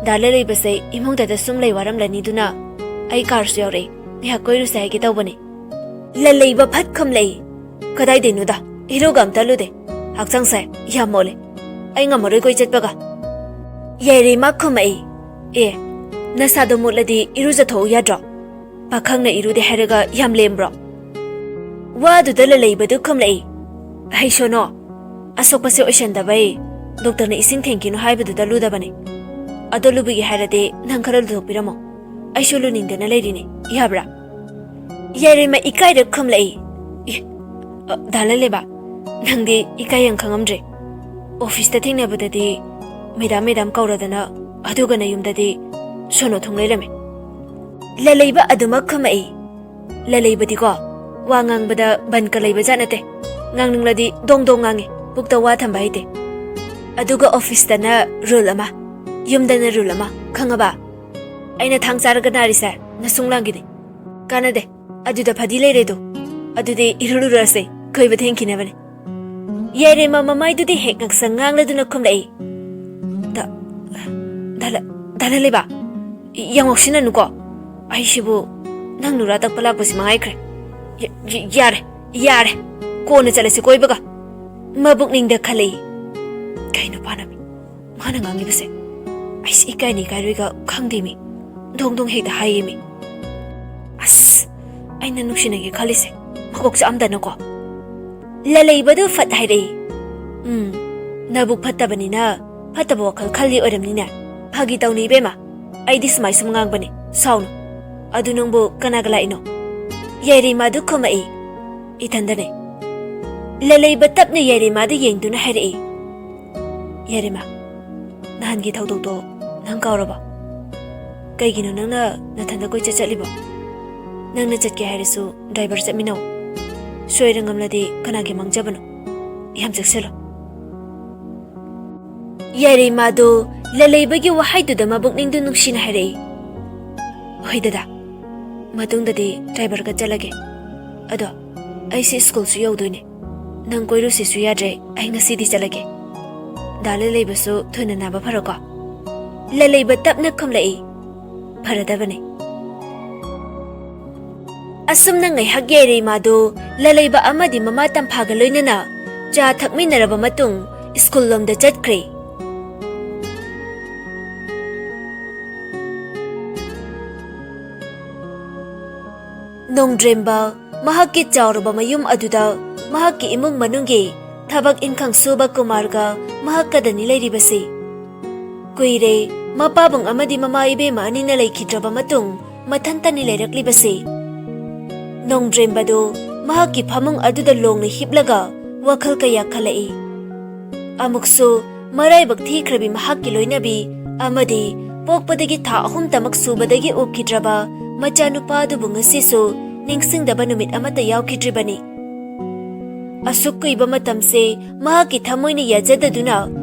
ꯗꯥ ꯂꯩꯕꯁꯦ ꯏꯃꯨꯡꯗꯗ ꯁꯨꯝ ꯂꯩ ꯋꯥꯔꯝꯂꯅꯤꯗꯨꯅ ꯑꯩ ꯀꯥꯔꯁꯨ ꯌꯥꯎꯔꯛꯏ, ꯉꯥꯏꯍꯥꯛ ꯀꯣꯏꯔꯨꯁꯦ ꯍꯥꯏꯒꯦ ꯇꯧꯕꯅꯤ꯫ ꯂꯂꯩꯕ ꯐꯠ ꯈꯨꯝꯂꯛꯏ, "ꯀꯗꯥꯏꯗꯩꯅꯣꯗ? ꯏꯔꯨꯒ ꯑꯝꯇ ꯂꯨꯗꯦ꯫ ꯍꯛꯆꯥꯡꯁꯦ ꯌꯥꯝ ꯃꯣꯠꯂꯦ꯫ ꯑꯩ ꯉꯝꯃꯔꯣꯏ ꯀꯣꯏ ꯆꯠꯄꯒ"꯫ ꯌꯥꯏꯔꯩꯃ ꯈꯨꯝꯃꯛꯏ, "ꯑꯦ, ꯅꯁꯥꯗꯣ ꯃꯣꯠꯂꯗꯤ ꯏꯔꯨꯖꯊꯣꯛꯎ ꯌꯥꯗ꯭ꯔꯣ? ꯄꯥꯈꯪꯅ ꯏꯔꯨꯗꯦ ꯍꯥꯏꯔꯒ ꯌꯥꯝ ꯂꯦꯝꯕ꯭ꯔꯣ?" ꯋꯥꯗꯨꯗ ꯂꯂꯩꯕꯗꯨ ꯈꯨꯝꯂꯛꯏ, "ꯍꯩꯁꯣꯅꯣ, ꯑꯁꯣꯛꯄꯁꯦ ꯑꯣꯏꯁꯟꯗꯕꯩ ꯗꯣꯛꯇꯔꯅ ꯏꯁꯤꯡ ꯊꯦꯡꯈꯤꯅꯨ ꯍꯥꯏꯕꯗꯨꯗ ꯂꯨꯗꯕꯅꯤ꯫ ꯑꯗꯣ ꯂꯨꯕꯤꯒꯦ ꯍꯥꯏꯔꯗꯤ ꯅꯪ ꯈꯔ ꯂꯨꯊꯣꯛꯄꯤꯔꯝꯃꯣ꯫ ꯑꯩꯁꯨ ꯂꯨꯅꯤꯡꯗꯅ ꯂꯩꯔꯤꯅꯤ, ꯌꯥꯕ꯭ꯔꯥ?" ꯌꯥꯏꯔꯩꯃ ꯏꯀꯥꯏꯔ ꯈꯨꯝꯂꯛꯏ, "ꯏ, ꯑ, ꯗꯥ ꯂꯂꯩꯕ, ꯅꯪꯗꯤ ꯏꯀꯥꯏ ꯌꯥꯝ ꯈꯪꯉꯝꯗ꯭ꯔꯦ꯫ ꯑꯣꯐꯤꯁꯇ ꯊꯦꯡꯅꯕꯗꯗꯤ ꯃꯦꯗꯥꯝ, ꯃꯦꯗꯥꯝ ꯀꯧꯔꯗꯅ, ꯑꯗꯨꯒꯅ ꯌꯨꯝꯗꯗꯤ ꯁꯣꯅꯣ ꯊꯨꯡ ꯂꯩꯔꯝꯃꯤ"꯫ ꯂꯂꯩꯕ ꯑꯗꯨꯃꯛ ꯈꯨꯝꯃꯛꯏ꯫ ꯂꯂꯩꯕꯗꯤꯀꯣ, ꯋꯥ ꯉꯥꯡꯕꯗ ꯕꯟꯀ ꯂꯩꯕ ꯖꯥꯠ ꯅꯠꯇꯦ꯫ ꯉꯥꯡꯅꯤꯡꯂꯗꯤ ꯗꯣꯡ ꯗꯣꯡ ꯉꯥꯡꯉꯤ, ꯄꯨꯛꯇ ꯋꯥ ꯊꯝꯕ ꯍꯩꯇꯦ꯫ ꯑꯗꯨꯒ ꯑꯣꯐꯤꯁꯇꯅ ꯔꯨꯜ ꯑꯃ, ꯌꯨꯝꯗꯅ ꯔꯨꯜ ꯑꯃ, ꯈꯪꯉꯕ? ꯑꯩꯅ ꯊꯥꯡ ꯆꯥꯔꯒ ꯅꯥꯔꯤꯁꯦ ꯅꯁꯨꯡ ꯂꯥꯡꯒꯤꯅꯤ꯫ ꯀꯥꯟꯅꯗꯦ, ꯑꯗꯨꯗ ꯐꯗꯤ ꯂꯩꯔꯦꯗꯣ꯫ ꯑꯗꯨꯗꯤ ꯏꯔꯨꯂꯨꯔꯁꯦ, ꯀꯣꯏꯕ ꯊꯦꯡꯈꯤꯅꯕꯅꯤ꯫ ꯌꯥꯏꯔꯩꯃ ꯃꯃꯥꯏꯗꯨꯗꯤ ꯍꯦꯛ ꯉꯛꯁꯪ ꯉꯥꯡꯂꯗꯨꯅ ꯈꯨꯝꯂꯛꯏ, "ꯗ-, ꯗꯥ ꯂ-, ꯗꯥ ꯂꯂꯩꯕ, ꯌꯥꯝ ꯉꯥꯎꯁꯤꯟꯅꯅꯨꯀꯣ꯫ ꯑꯩꯁꯤꯕꯨ ꯅꯪ ꯅꯨꯔꯥ ꯇꯛꯄ ꯂꯥꯛꯄꯁꯤ ꯃꯉꯥꯏꯈ꯭ꯔꯦ꯫ ꯌꯥ-, ꯌꯥ-, ꯌꯥꯔꯦ, ꯌꯥꯔꯦ꯫ ꯀꯣꯟꯅ ꯆꯠꯂꯁꯤ ꯀꯣꯏꯕꯒ"꯫ ꯃꯕꯨꯛꯅꯤꯡꯗ ꯈꯜꯂꯛꯏ, "ꯀꯩꯅꯣ ꯄꯥꯅꯕꯤ? ꯃꯥꯅ ꯉꯥꯡꯉꯤꯕꯁꯦ ꯑꯩꯁꯦ ꯏꯀꯥꯏꯅꯤ ꯏꯀꯥꯏꯔꯣꯏꯒ ꯈꯪꯗꯦ ꯃꯤ꯫ ꯗꯣꯡ ꯗꯣꯡ ꯍꯦꯛꯇ ꯍꯥꯏꯌꯦ ꯃꯤ꯫ ꯑꯁ, ꯑꯩꯅ ꯅꯨꯡꯁꯤꯅꯒꯦ ꯈꯜꯂꯤꯁꯦ ꯃꯀꯣꯛ ꯆꯥꯛꯑꯝꯗꯅꯀꯣ"꯫ ꯂꯂꯩꯕꯗꯨ ꯐꯠ ꯍꯥꯏꯔꯛꯏ, "ꯎꯝ, ꯅꯕꯨꯛ ꯐꯠꯇꯕꯅꯤꯅ ꯐꯠꯇꯕ ꯋꯥꯈꯜ ꯈꯜꯂꯤ ꯑꯣꯏꯔꯝꯅꯤꯅꯦ꯫ ꯐꯥꯒꯤ ꯇꯧꯅꯤ ꯏꯕꯦꯝꯃ, ꯑꯩꯗꯤ ꯁꯨꯃꯥꯏ ꯁꯨꯝ ꯉꯥꯡꯕꯅꯤ, ꯁꯥꯎꯅꯨ꯫ ꯑꯗꯨ ꯅꯪꯕꯨ ꯀꯅꯥꯒ ꯂꯥꯛꯏꯅꯣ?" ꯌꯥꯏꯔꯩꯃꯗꯨ ꯈꯨꯝꯃꯛꯏ, "ꯏꯊꯟꯗꯅꯦ"꯫ ꯂꯂꯩꯕ ꯇꯞꯅ ꯌꯥꯏꯔꯩꯃꯗ ꯌꯦꯡꯗꯨꯅ ꯍꯥꯏꯔꯛꯏ, "ꯌꯥꯏꯔꯩꯃ, ꯅꯍꯥꯟꯒꯤ ꯊꯧꯗꯣꯛꯇꯣ ꯅꯪ ꯀꯥꯎꯔꯕꯣ? ꯀꯩꯒꯤꯅꯣ ꯅꯪꯅ ꯅꯊꯟꯗ ꯀꯣꯏꯆꯠ ꯆꯠꯂꯤꯕꯣ? ꯅꯪꯅ ꯆꯠꯀꯦ ꯍꯥꯏꯔꯁꯨ ꯗ꯭ꯔꯥꯏꯚꯔ ꯆꯠꯃꯤꯟꯅꯧ꯫ ꯁꯣꯏꯔ ꯉꯝꯂꯗꯤ ꯀꯅꯥꯒꯤ ꯃꯥꯡꯖꯕꯅꯣ? ꯌꯥꯝ ꯆꯦꯛꯁꯤꯜꯂꯣ"꯫ ꯌꯥꯏꯔꯩꯃꯗꯣ ꯂꯂꯩꯕꯒꯤ ꯋꯥꯍꯩꯗꯨꯗ ꯃꯕꯨꯛꯅꯤꯡꯗꯨ ꯅꯨꯡꯁꯤꯅ ꯍꯥꯏꯔꯛꯏ, "ꯍꯣꯏ ꯗꯗꯥ, ꯃꯇꯨꯡꯗꯗꯤ ꯗ꯭ꯔꯥꯏꯚꯔꯒ ꯆꯠꯂꯒꯦ꯫ ꯑꯗꯣ ꯑꯩꯁꯦ ꯁ꯭ꯀꯨꯜꯁꯨ ꯌꯧꯗꯣꯏꯅꯦ꯫ ꯅꯪ ꯀꯣꯏꯔꯨꯁꯤꯁꯨ ꯌꯥꯗ꯭ꯔꯦ꯫ ꯑꯩ ꯉꯁꯤꯗꯤ ꯆꯠꯂꯒꯦ꯫ ꯗꯥ ꯂꯂꯩꯕꯁꯨ ꯊꯨꯅ ꯅꯥꯕ ꯐꯔꯣꯀꯣ꯫ ꯂꯂꯩꯕ ꯇꯞꯅ ꯈꯨꯝꯂꯛꯏ, "ꯐꯔꯗꯕꯅꯤ"꯫ ꯑꯁꯨꯝꯅ ꯉꯥꯏꯍꯥꯛ ꯌꯥꯏꯔꯩꯃꯥꯗꯨ ꯂꯂꯩꯕ ꯑꯃꯗꯤ ꯃꯃꯥ ꯇꯝꯐꯥꯒ ꯂꯣꯏꯅꯅ ꯆꯥ ꯊꯛꯃꯤꯟꯅꯔꯕ ꯃꯇꯨꯡ ꯁ꯭ꯀꯨꯜ ꯂꯣꯝꯗ ꯆꯠꯈ꯭ꯔꯦ꯫ ꯅꯣꯡꯗ꯭ꯔꯦꯝꯕ ꯃꯍꯥꯛꯀꯤ ꯆꯥꯎꯔꯕ ꯃꯌꯨꯝ ꯑꯗꯨꯗ ꯃꯍꯥꯛꯀꯤ ꯏꯃꯨꯡ ꯃꯅꯨꯡꯒꯤ ꯊꯕꯛ ꯏꯟꯈꯥꯡ ꯁꯨꯕ ꯀꯨꯃꯥꯔꯒ ꯃꯍꯥꯛꯀꯗꯅꯤ ꯂꯩꯔꯤꯕꯁꯤ꯫ ꯀꯨꯏꯔꯦ ꯃꯄꯥꯕꯨꯡ ꯑꯃꯗꯤ ꯃꯃꯥ ꯏꯕꯦꯝꯃ ꯑꯅꯤꯅ ꯂꯩꯈꯤꯗ꯭ꯔꯕ ꯃꯇꯨꯡ ꯃꯊꯟꯇꯅꯤ ꯂꯩꯔꯛꯂꯤꯕꯁꯤ꯫ ꯅꯣꯡꯗ꯭ꯔꯦꯝꯕꯗꯨ ꯃꯍꯥꯛꯀꯤ ꯐꯃꯨꯡ ꯑꯗꯨꯗ ꯂꯣꯡꯅ ꯍꯤꯞꯂꯒ ꯋꯥꯈꯜ ꯀꯌꯥ ꯈꯜꯂꯛꯏ꯫ ꯑꯃꯨꯛꯁꯨ ꯃꯔꯥꯏꯕꯛ ꯊꯤꯈ꯭ꯔꯕꯤ ꯃꯍꯥꯛꯀꯤ ꯂꯣꯏꯅꯕꯤ ꯑꯃꯗꯤ ꯄꯣꯛꯄꯗꯒꯤ ꯊꯥ ꯑꯍꯨꯝꯇꯃꯛ ꯁꯨꯕꯗꯒꯤ ꯎꯈꯤꯗ꯭ꯔꯕ ꯃꯆꯥꯅꯨꯄꯥ ꯑꯗꯨꯕꯨ ꯉꯁꯤꯁꯨ ꯅꯤꯡꯁꯤꯡꯗꯕ ꯅꯨꯃꯤꯠ ꯑꯃꯠꯇ ꯌꯥꯎꯈꯤꯗ꯭ꯔꯤꯕꯅꯤ꯫ ꯑꯁꯨꯛ ꯀꯨꯏꯕ ꯃꯇꯝꯁꯦ ꯃꯍꯥꯛꯀꯤ ꯊꯃꯣꯏꯅ ꯌꯥꯖꯗꯗꯨꯅ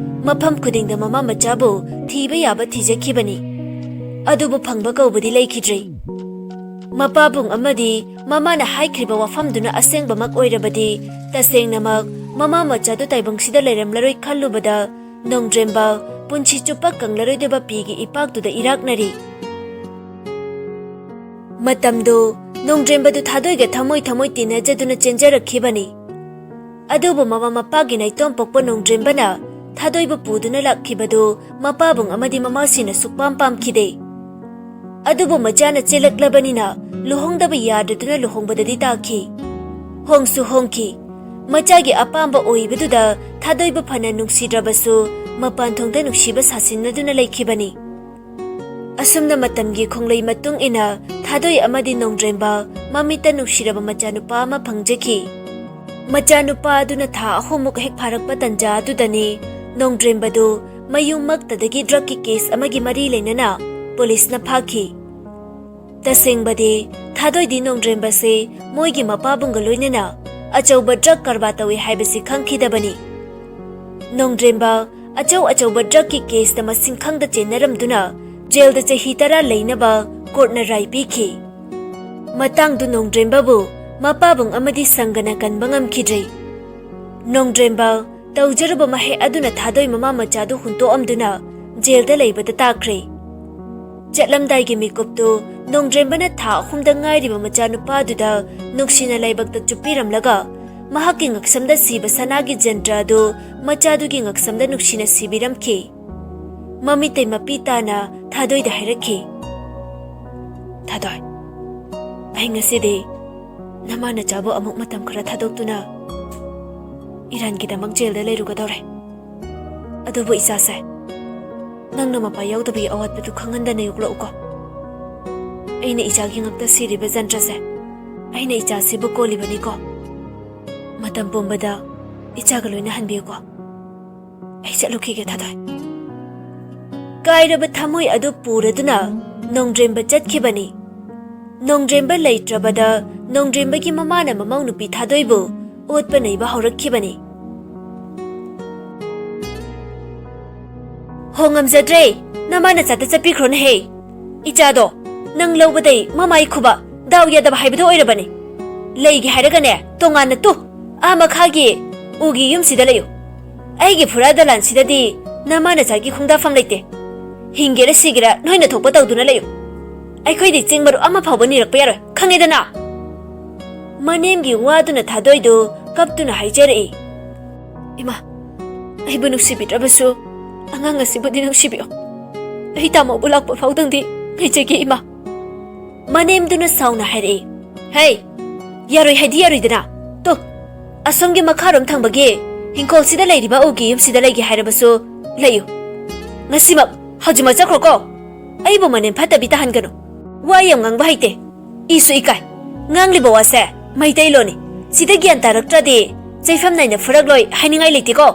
ꯃꯐꯝ ꯈꯨꯗꯤꯡꯗ ꯃꯃꯥ ꯃꯆꯥꯕꯨ ꯊꯤꯕ ꯌꯥꯕ ꯊꯤꯖꯈꯤꯕꯅꯤ꯫ ꯑꯗꯨꯕꯨ ꯐꯪꯕ ꯀꯧꯕꯗꯤ ꯂꯩꯈꯤꯗ꯭ꯔꯦ꯫ ꯃꯄꯥꯕꯨꯡ ꯑꯃꯗꯤ ꯃꯃꯥꯅ ꯍꯥꯏꯈ꯭ꯔꯤꯕ ꯋꯥꯐꯝꯗꯨꯅ ꯑꯁꯦꯡꯕꯃꯛ ꯑꯣꯏꯔꯕꯗꯤ, ꯇꯁꯦꯡꯅꯃꯛ ꯃꯃꯥ ꯃꯆꯥꯗꯨ ꯇꯥꯏꯕꯪꯁꯤꯗ ꯂꯩꯔꯝꯂꯔꯣꯏ ꯈꯜꯂꯨꯕꯗ, ꯅꯣꯡꯗ꯭ꯔꯦꯝꯕ ꯄꯨꯟꯁꯤ ꯆꯨꯞꯄ ꯀꯪꯂꯔꯣꯏꯗꯕ ꯄꯤꯒꯤ ꯏꯄꯥꯛꯇꯨꯗ ꯏꯔꯥꯛꯅꯔꯤ꯫ ꯃꯇꯝꯗꯨ ꯅꯣꯡꯗ꯭ꯔꯦꯝꯕꯗꯨ ꯊꯥꯗꯣꯏꯒ ꯊꯃꯣꯏ ꯊꯃꯣꯏ ꯇꯤꯟꯅꯖꯗꯨꯅ ꯆꯦꯟꯖꯔꯛꯈꯤꯕꯅꯤ꯫ ꯑꯗꯨꯕꯨ ꯃꯃꯥ ꯃꯄꯥꯒꯤ ꯅꯥꯏꯇꯣꯝ ꯄꯣꯛꯄ ꯅꯣꯡꯗ꯭ꯔꯦꯝꯕꯅ ꯊꯥꯗꯣꯏꯕꯨ ꯄꯨꯗꯨꯅ ꯂꯥꯛꯈꯤꯕꯗꯨ ꯃꯄꯥꯕꯨꯡ ꯑꯃꯗꯤ ꯃꯃꯥꯁꯤꯅ ꯁꯨꯛꯄꯥꯝ ꯄꯥꯝꯈꯤꯗꯦ꯫ ꯑꯗꯨꯕꯨ ꯃꯆꯥꯅ ꯆꯦꯜꯂꯛꯂꯕꯅꯤꯅ ꯂꯨꯍꯣꯡꯗꯕ ꯌꯥꯗꯗꯨꯅ ꯂꯨꯍꯣꯡꯕꯗꯗꯤ ꯇꯥꯈꯤ꯫ ꯍꯣꯡꯁꯨ ꯍꯣꯡꯈꯤ꯫ ꯃꯆꯥꯒꯤ ꯑꯄꯥꯝꯕ ꯑꯣꯏꯕꯗꯨꯗ ꯊꯥꯗꯣꯏꯕ ꯐꯅ ꯅꯨꯡꯁꯤꯗ꯭ꯔꯕꯁꯨ ꯃꯄꯥꯟ ꯊꯣꯡꯗ ꯅꯨꯡꯁꯤꯕ ꯁꯥꯁꯤꯟꯅꯗꯨꯅ ꯂꯩꯈꯤꯕꯅꯤ꯫ ꯑꯁꯨꯝꯅ ꯃꯇꯝꯒꯤ ꯈꯣꯡꯂꯩ ꯃꯇꯨꯡ ꯏꯟꯅ ꯊꯥꯗꯣꯏ ꯑꯃꯗꯤ ꯅꯣꯡꯗ꯭ꯔꯦꯝꯕ ꯃꯃꯤꯠꯇ ꯅꯨꯡꯁꯤꯔꯕ ꯃꯆꯥꯅꯨꯄꯥ ꯑꯃ ꯐꯪꯖꯈꯤ꯫ ꯃꯆꯥꯅꯨꯄꯥ ꯑꯗꯨꯅ ꯊꯥ ꯑꯍꯨꯝꯃꯨꯛ ꯍꯦꯛ ꯐꯥꯔꯛꯄ ꯇꯟꯖꯥ ꯑꯗꯨꯗꯅꯤ ꯅꯣꯡꯗ꯭ꯔꯦꯝꯕꯗꯨ ꯃꯌꯨꯝꯃꯛꯇꯗꯒꯤ ꯗ꯭ꯔꯒꯀꯤ ꯀꯦꯁ ꯑꯃꯒꯤ ꯃꯔꯤ ꯂꯩꯅꯅ ꯄꯨꯂꯤꯁꯅ ꯐꯥꯈꯤ꯫ ꯇꯁꯦꯡꯕꯗꯤ ꯊꯥꯗꯣꯏꯗꯤ ꯅꯣꯡꯗ꯭ꯔꯦꯝꯕꯁꯦ ꯃꯣꯏꯒꯤ ꯃꯄꯥꯕꯨꯡꯒ ꯂꯣꯏꯅꯅ ꯑꯆꯧꯕ ꯗ꯭ꯔꯒ ꯀꯔꯕꯥꯔ ꯇꯧꯏ ꯍꯥꯏꯕꯁꯤ ꯈꯪꯈꯤꯗꯕꯅꯤ꯫ ꯅꯣꯡꯗ꯭ꯔꯦꯝꯕ ꯑꯆꯧ ꯑꯆꯧꯕ ꯗ꯭ꯔꯒꯀꯤ ꯀꯦꯁꯇ ꯃꯁꯤꯡ ꯈꯪꯗ ꯆꯦꯟꯅꯔꯝꯗꯨꯅ ꯖꯦꯜꯗ ꯆꯍꯤ ꯇꯔꯥ ꯂꯩꯅꯕ ꯀꯣꯔꯠꯅ ꯔꯥꯏ ꯄꯤꯈꯤ꯫ ꯃꯇꯥꯡꯗꯨ ꯅꯣꯡꯗ꯭ꯔꯦꯝꯕꯕꯨ ꯃꯄꯥꯕꯨꯡ ꯑꯃꯗꯤ ꯁꯪꯒꯅ ꯀꯟꯕ ꯉꯝꯈꯤꯗ꯭ꯔꯦ꯫ ꯅꯣꯡꯗ꯭ꯔꯦꯝꯕ ꯇꯧꯖꯔꯨꯕ ꯃꯍꯩ ꯑꯗꯨꯅ ꯊꯥꯗꯣꯏ ꯃꯃꯥ ꯃꯆꯥꯗꯨ ꯍꯨꯟꯇꯣꯛꯑꯝꯗꯨꯅ ꯖꯦꯜꯗ ꯂꯩꯕꯗ ꯇꯥꯈ꯭ꯔꯦ꯫ ꯆꯠꯂꯝꯗꯥꯏꯒꯤ ꯃꯤꯀꯨꯞꯇꯨ ꯅꯣꯡꯗ꯭ꯔꯦꯝꯕꯅ ꯊꯥ ꯑꯍꯨꯝꯗ ꯉꯥꯏꯔꯤꯕ ꯃꯆꯥꯅꯨꯄꯥꯗꯨꯗ ꯅꯨꯡꯁꯤꯅ ꯂꯥꯏꯕꯛꯇ ꯆꯨꯞꯄꯤꯔꯝꯂꯒ, ꯃꯍꯥꯛꯀꯤ ꯉꯛꯁꯝꯗ ꯁꯤꯕ ꯁꯅꯥꯒꯤ ꯖꯟꯇ꯭ꯔ ꯑꯗꯨ ꯃꯆꯥꯗꯨꯒꯤ ꯉꯛꯁꯝꯗ ꯅꯨꯡꯁꯤꯅ ꯁꯤꯕꯤꯔꯝꯈꯤ꯫ ꯃꯃꯤꯠꯇꯩ ꯃꯄꯤ ꯇꯥꯅ ꯊꯥꯗꯣꯏꯗ ꯍꯥꯏꯔꯛꯈꯤ, "ꯊꯥꯗꯣꯏ, ꯑꯩ ꯉꯁꯤꯗꯤ ꯅꯃꯥ ꯅꯆꯥꯕꯨ ꯑꯃꯨꯛ ꯃꯇꯝ ꯈꯔ ꯊꯥꯗꯣꯛꯇꯨꯅ ꯏꯔꯥꯟꯒꯤꯗꯃꯛ ꯖꯦꯜꯗ ꯂꯩꯔꯨꯒꯗꯧꯔꯦ꯫ ꯑꯗꯨꯕꯨ ꯏꯆꯥꯁꯦ, ꯅꯪꯅ ꯃꯄꯥ ꯌꯥꯎꯗꯕꯒꯤ ꯑꯋꯥꯠꯄꯗꯨ ꯈꯪꯍꯟꯗꯅ ꯌꯣꯛꯂꯛꯎꯀꯣ꯫ ꯑꯩꯅ ꯏꯆꯥꯒꯤ ꯉꯛꯇ ꯁꯤꯔꯤꯕ ꯖꯟꯇ꯭ꯔꯁꯦ, ꯑꯩꯅ ꯏꯆꯥꯁꯤꯕꯨ ꯀꯣꯜꯂꯤꯕꯅꯤꯀꯣ꯫ ꯃꯇꯝ ꯄꯨꯝꯕꯗ ꯏꯆꯥꯒ ꯂꯣꯏꯅ ꯍꯟꯕꯤꯌꯨꯀꯣ꯫ ꯑꯩ ꯆꯠꯂꯨꯈꯤꯒꯦ, ꯊꯥꯗꯣꯏ꯫" ꯀꯥꯏꯔꯕ ꯊꯃꯣꯏ ꯑꯗꯨ ꯄꯨꯔꯗꯨꯅ ꯅꯣꯡꯗ꯭ꯔꯦꯝꯕ ꯆꯠꯈꯤꯕꯅꯤ꯫ ꯅꯣꯡꯗ꯭ꯔꯦꯝꯕ ꯂꯩꯇ꯭ꯔꯕꯗ ꯅꯣꯡꯗ꯭ꯔꯦꯝꯕꯒꯤ ꯃꯃꯥꯅ ꯃꯃꯧ ꯅꯨꯄꯤ ꯊꯥꯗꯣꯏꯕꯨ ꯑꯣꯠꯄ ꯅꯩꯕ ꯍꯧꯔꯛꯈꯤꯕꯅꯤ꯫ "ꯍꯣ, ꯉꯝꯖꯗ꯭ꯔꯦ, ꯅꯃꯥ ꯅꯆꯥꯗ ꯆꯠꯄꯤꯈ꯭ꯔꯣꯅꯦꯍꯦ꯫ ꯏꯆꯥꯗꯣ ꯅꯪ ꯂꯧꯕꯗꯩ ꯃꯃꯥꯏ ꯈꯨꯕ, ꯗꯥꯎ ꯌꯥꯗꯕ ꯍꯥꯏꯕꯗꯣ ꯑꯣꯏꯔꯕꯅꯤ꯫ ꯂꯩꯒꯦ ꯍꯥꯏꯔꯒꯅꯦ, ꯇꯣꯉꯥꯟꯅ ꯇꯨ, ꯑꯥ ꯃꯈꯥꯒꯤ ꯎꯒꯤ ꯌꯨꯝꯁꯤꯗ ꯂꯩꯌꯨ꯫ ꯑꯩꯒꯤ ꯐꯨꯔꯥ ꯗꯂꯥꯟꯁꯤꯗꯗꯤ ꯅꯃꯥ ꯅꯆꯥꯒꯤ ꯈꯣꯡꯗꯥꯐꯝ ꯂꯩꯇꯦ꯫ ꯍꯤꯡꯒꯦꯔꯥ ꯁꯤꯒꯦꯔꯥ ꯅꯣꯏꯅ ꯊꯣꯛꯄ ꯇꯧꯗꯨꯅ ꯂꯩꯌꯨ꯫ ꯑꯩꯈꯣꯏꯗꯤ ꯆꯦꯡ ꯃꯔꯨ ꯑꯃ ꯐꯥꯎꯕ ꯅꯤꯔꯛꯄ ꯌꯥꯔꯣꯏ, ꯈꯪꯉꯦꯗꯅ?" ꯃꯅꯦꯝꯒꯤ ꯋꯥꯗꯨꯅ ꯊꯥꯗꯣꯏꯗꯨ ꯀꯞꯇꯨꯅ ꯍꯥꯏꯖꯔꯛꯏ, "ꯏꯃꯥ, ꯑꯩꯕꯨ ꯅꯨꯡꯁꯤꯕꯤꯗ꯭ꯔꯕꯁꯨ ꯑꯉꯥꯡ ꯑꯁꯤꯕꯨꯗꯤ ꯅꯨꯡꯁꯤꯕꯤꯌꯣ꯫ ꯑꯩ ꯇꯥꯃꯣꯕꯨ ꯂꯥꯛꯄ ꯐꯥꯎꯗꯪꯗꯤ ꯉꯥꯏꯖꯒꯦ, ꯏꯃꯥ꯫" ꯃꯅꯦꯝꯗꯨꯅ ꯁꯥꯎꯅ ꯍꯥꯏꯔꯛꯏ, "ꯍꯦ, ꯌꯥꯔꯣꯏ ꯍꯥꯏꯗꯤ ꯌꯥꯔꯣꯏꯗꯅ꯫ ꯇꯨ, ꯑꯁꯣꯝꯒꯤ ꯃꯈꯥꯔꯣꯝ ꯊꯪꯕꯒꯤ ꯍꯤꯡꯈꯣꯜꯁꯤꯗ ꯂꯩꯔꯤꯕ ꯎꯒꯤ ꯌꯨꯝꯁꯤꯗ ꯂꯩꯒꯦ ꯍꯥꯏꯔꯕꯁꯨ ꯂꯩꯌꯨ꯫ ꯉꯁꯤꯃꯛ, ꯍꯧꯖꯤꯛꯃꯛ ꯆꯠꯈ꯭ꯔꯣꯀꯣ꯫ ꯑꯩꯕꯨ ꯃꯅꯦꯝ ꯐꯠꯇꯕꯤ ꯇꯥꯍꯟꯒꯅꯨ꯫ ꯋꯥ ꯌꯥꯝ ꯉꯥꯡꯕ ꯍꯩꯇꯦ꯫ ꯏꯁꯨ ꯏꯀꯥꯏ꯫ ꯉꯥꯡꯂꯤꯕ ꯋꯥꯁꯦ ꯃꯩꯇꯩꯂꯣꯟꯅꯤ꯫ ꯁꯤꯗ ꯒ꯭ꯌꯥꯟ ꯇꯥꯔꯛꯇ꯭ꯔꯗꯤ ꯆꯩꯐꯝ ꯅꯥꯏꯅ ꯐꯨꯔꯛꯂꯣꯏ ꯍꯥꯏꯅꯤꯡꯉꯥꯏ ꯂꯩꯇꯦꯀꯣ꯫"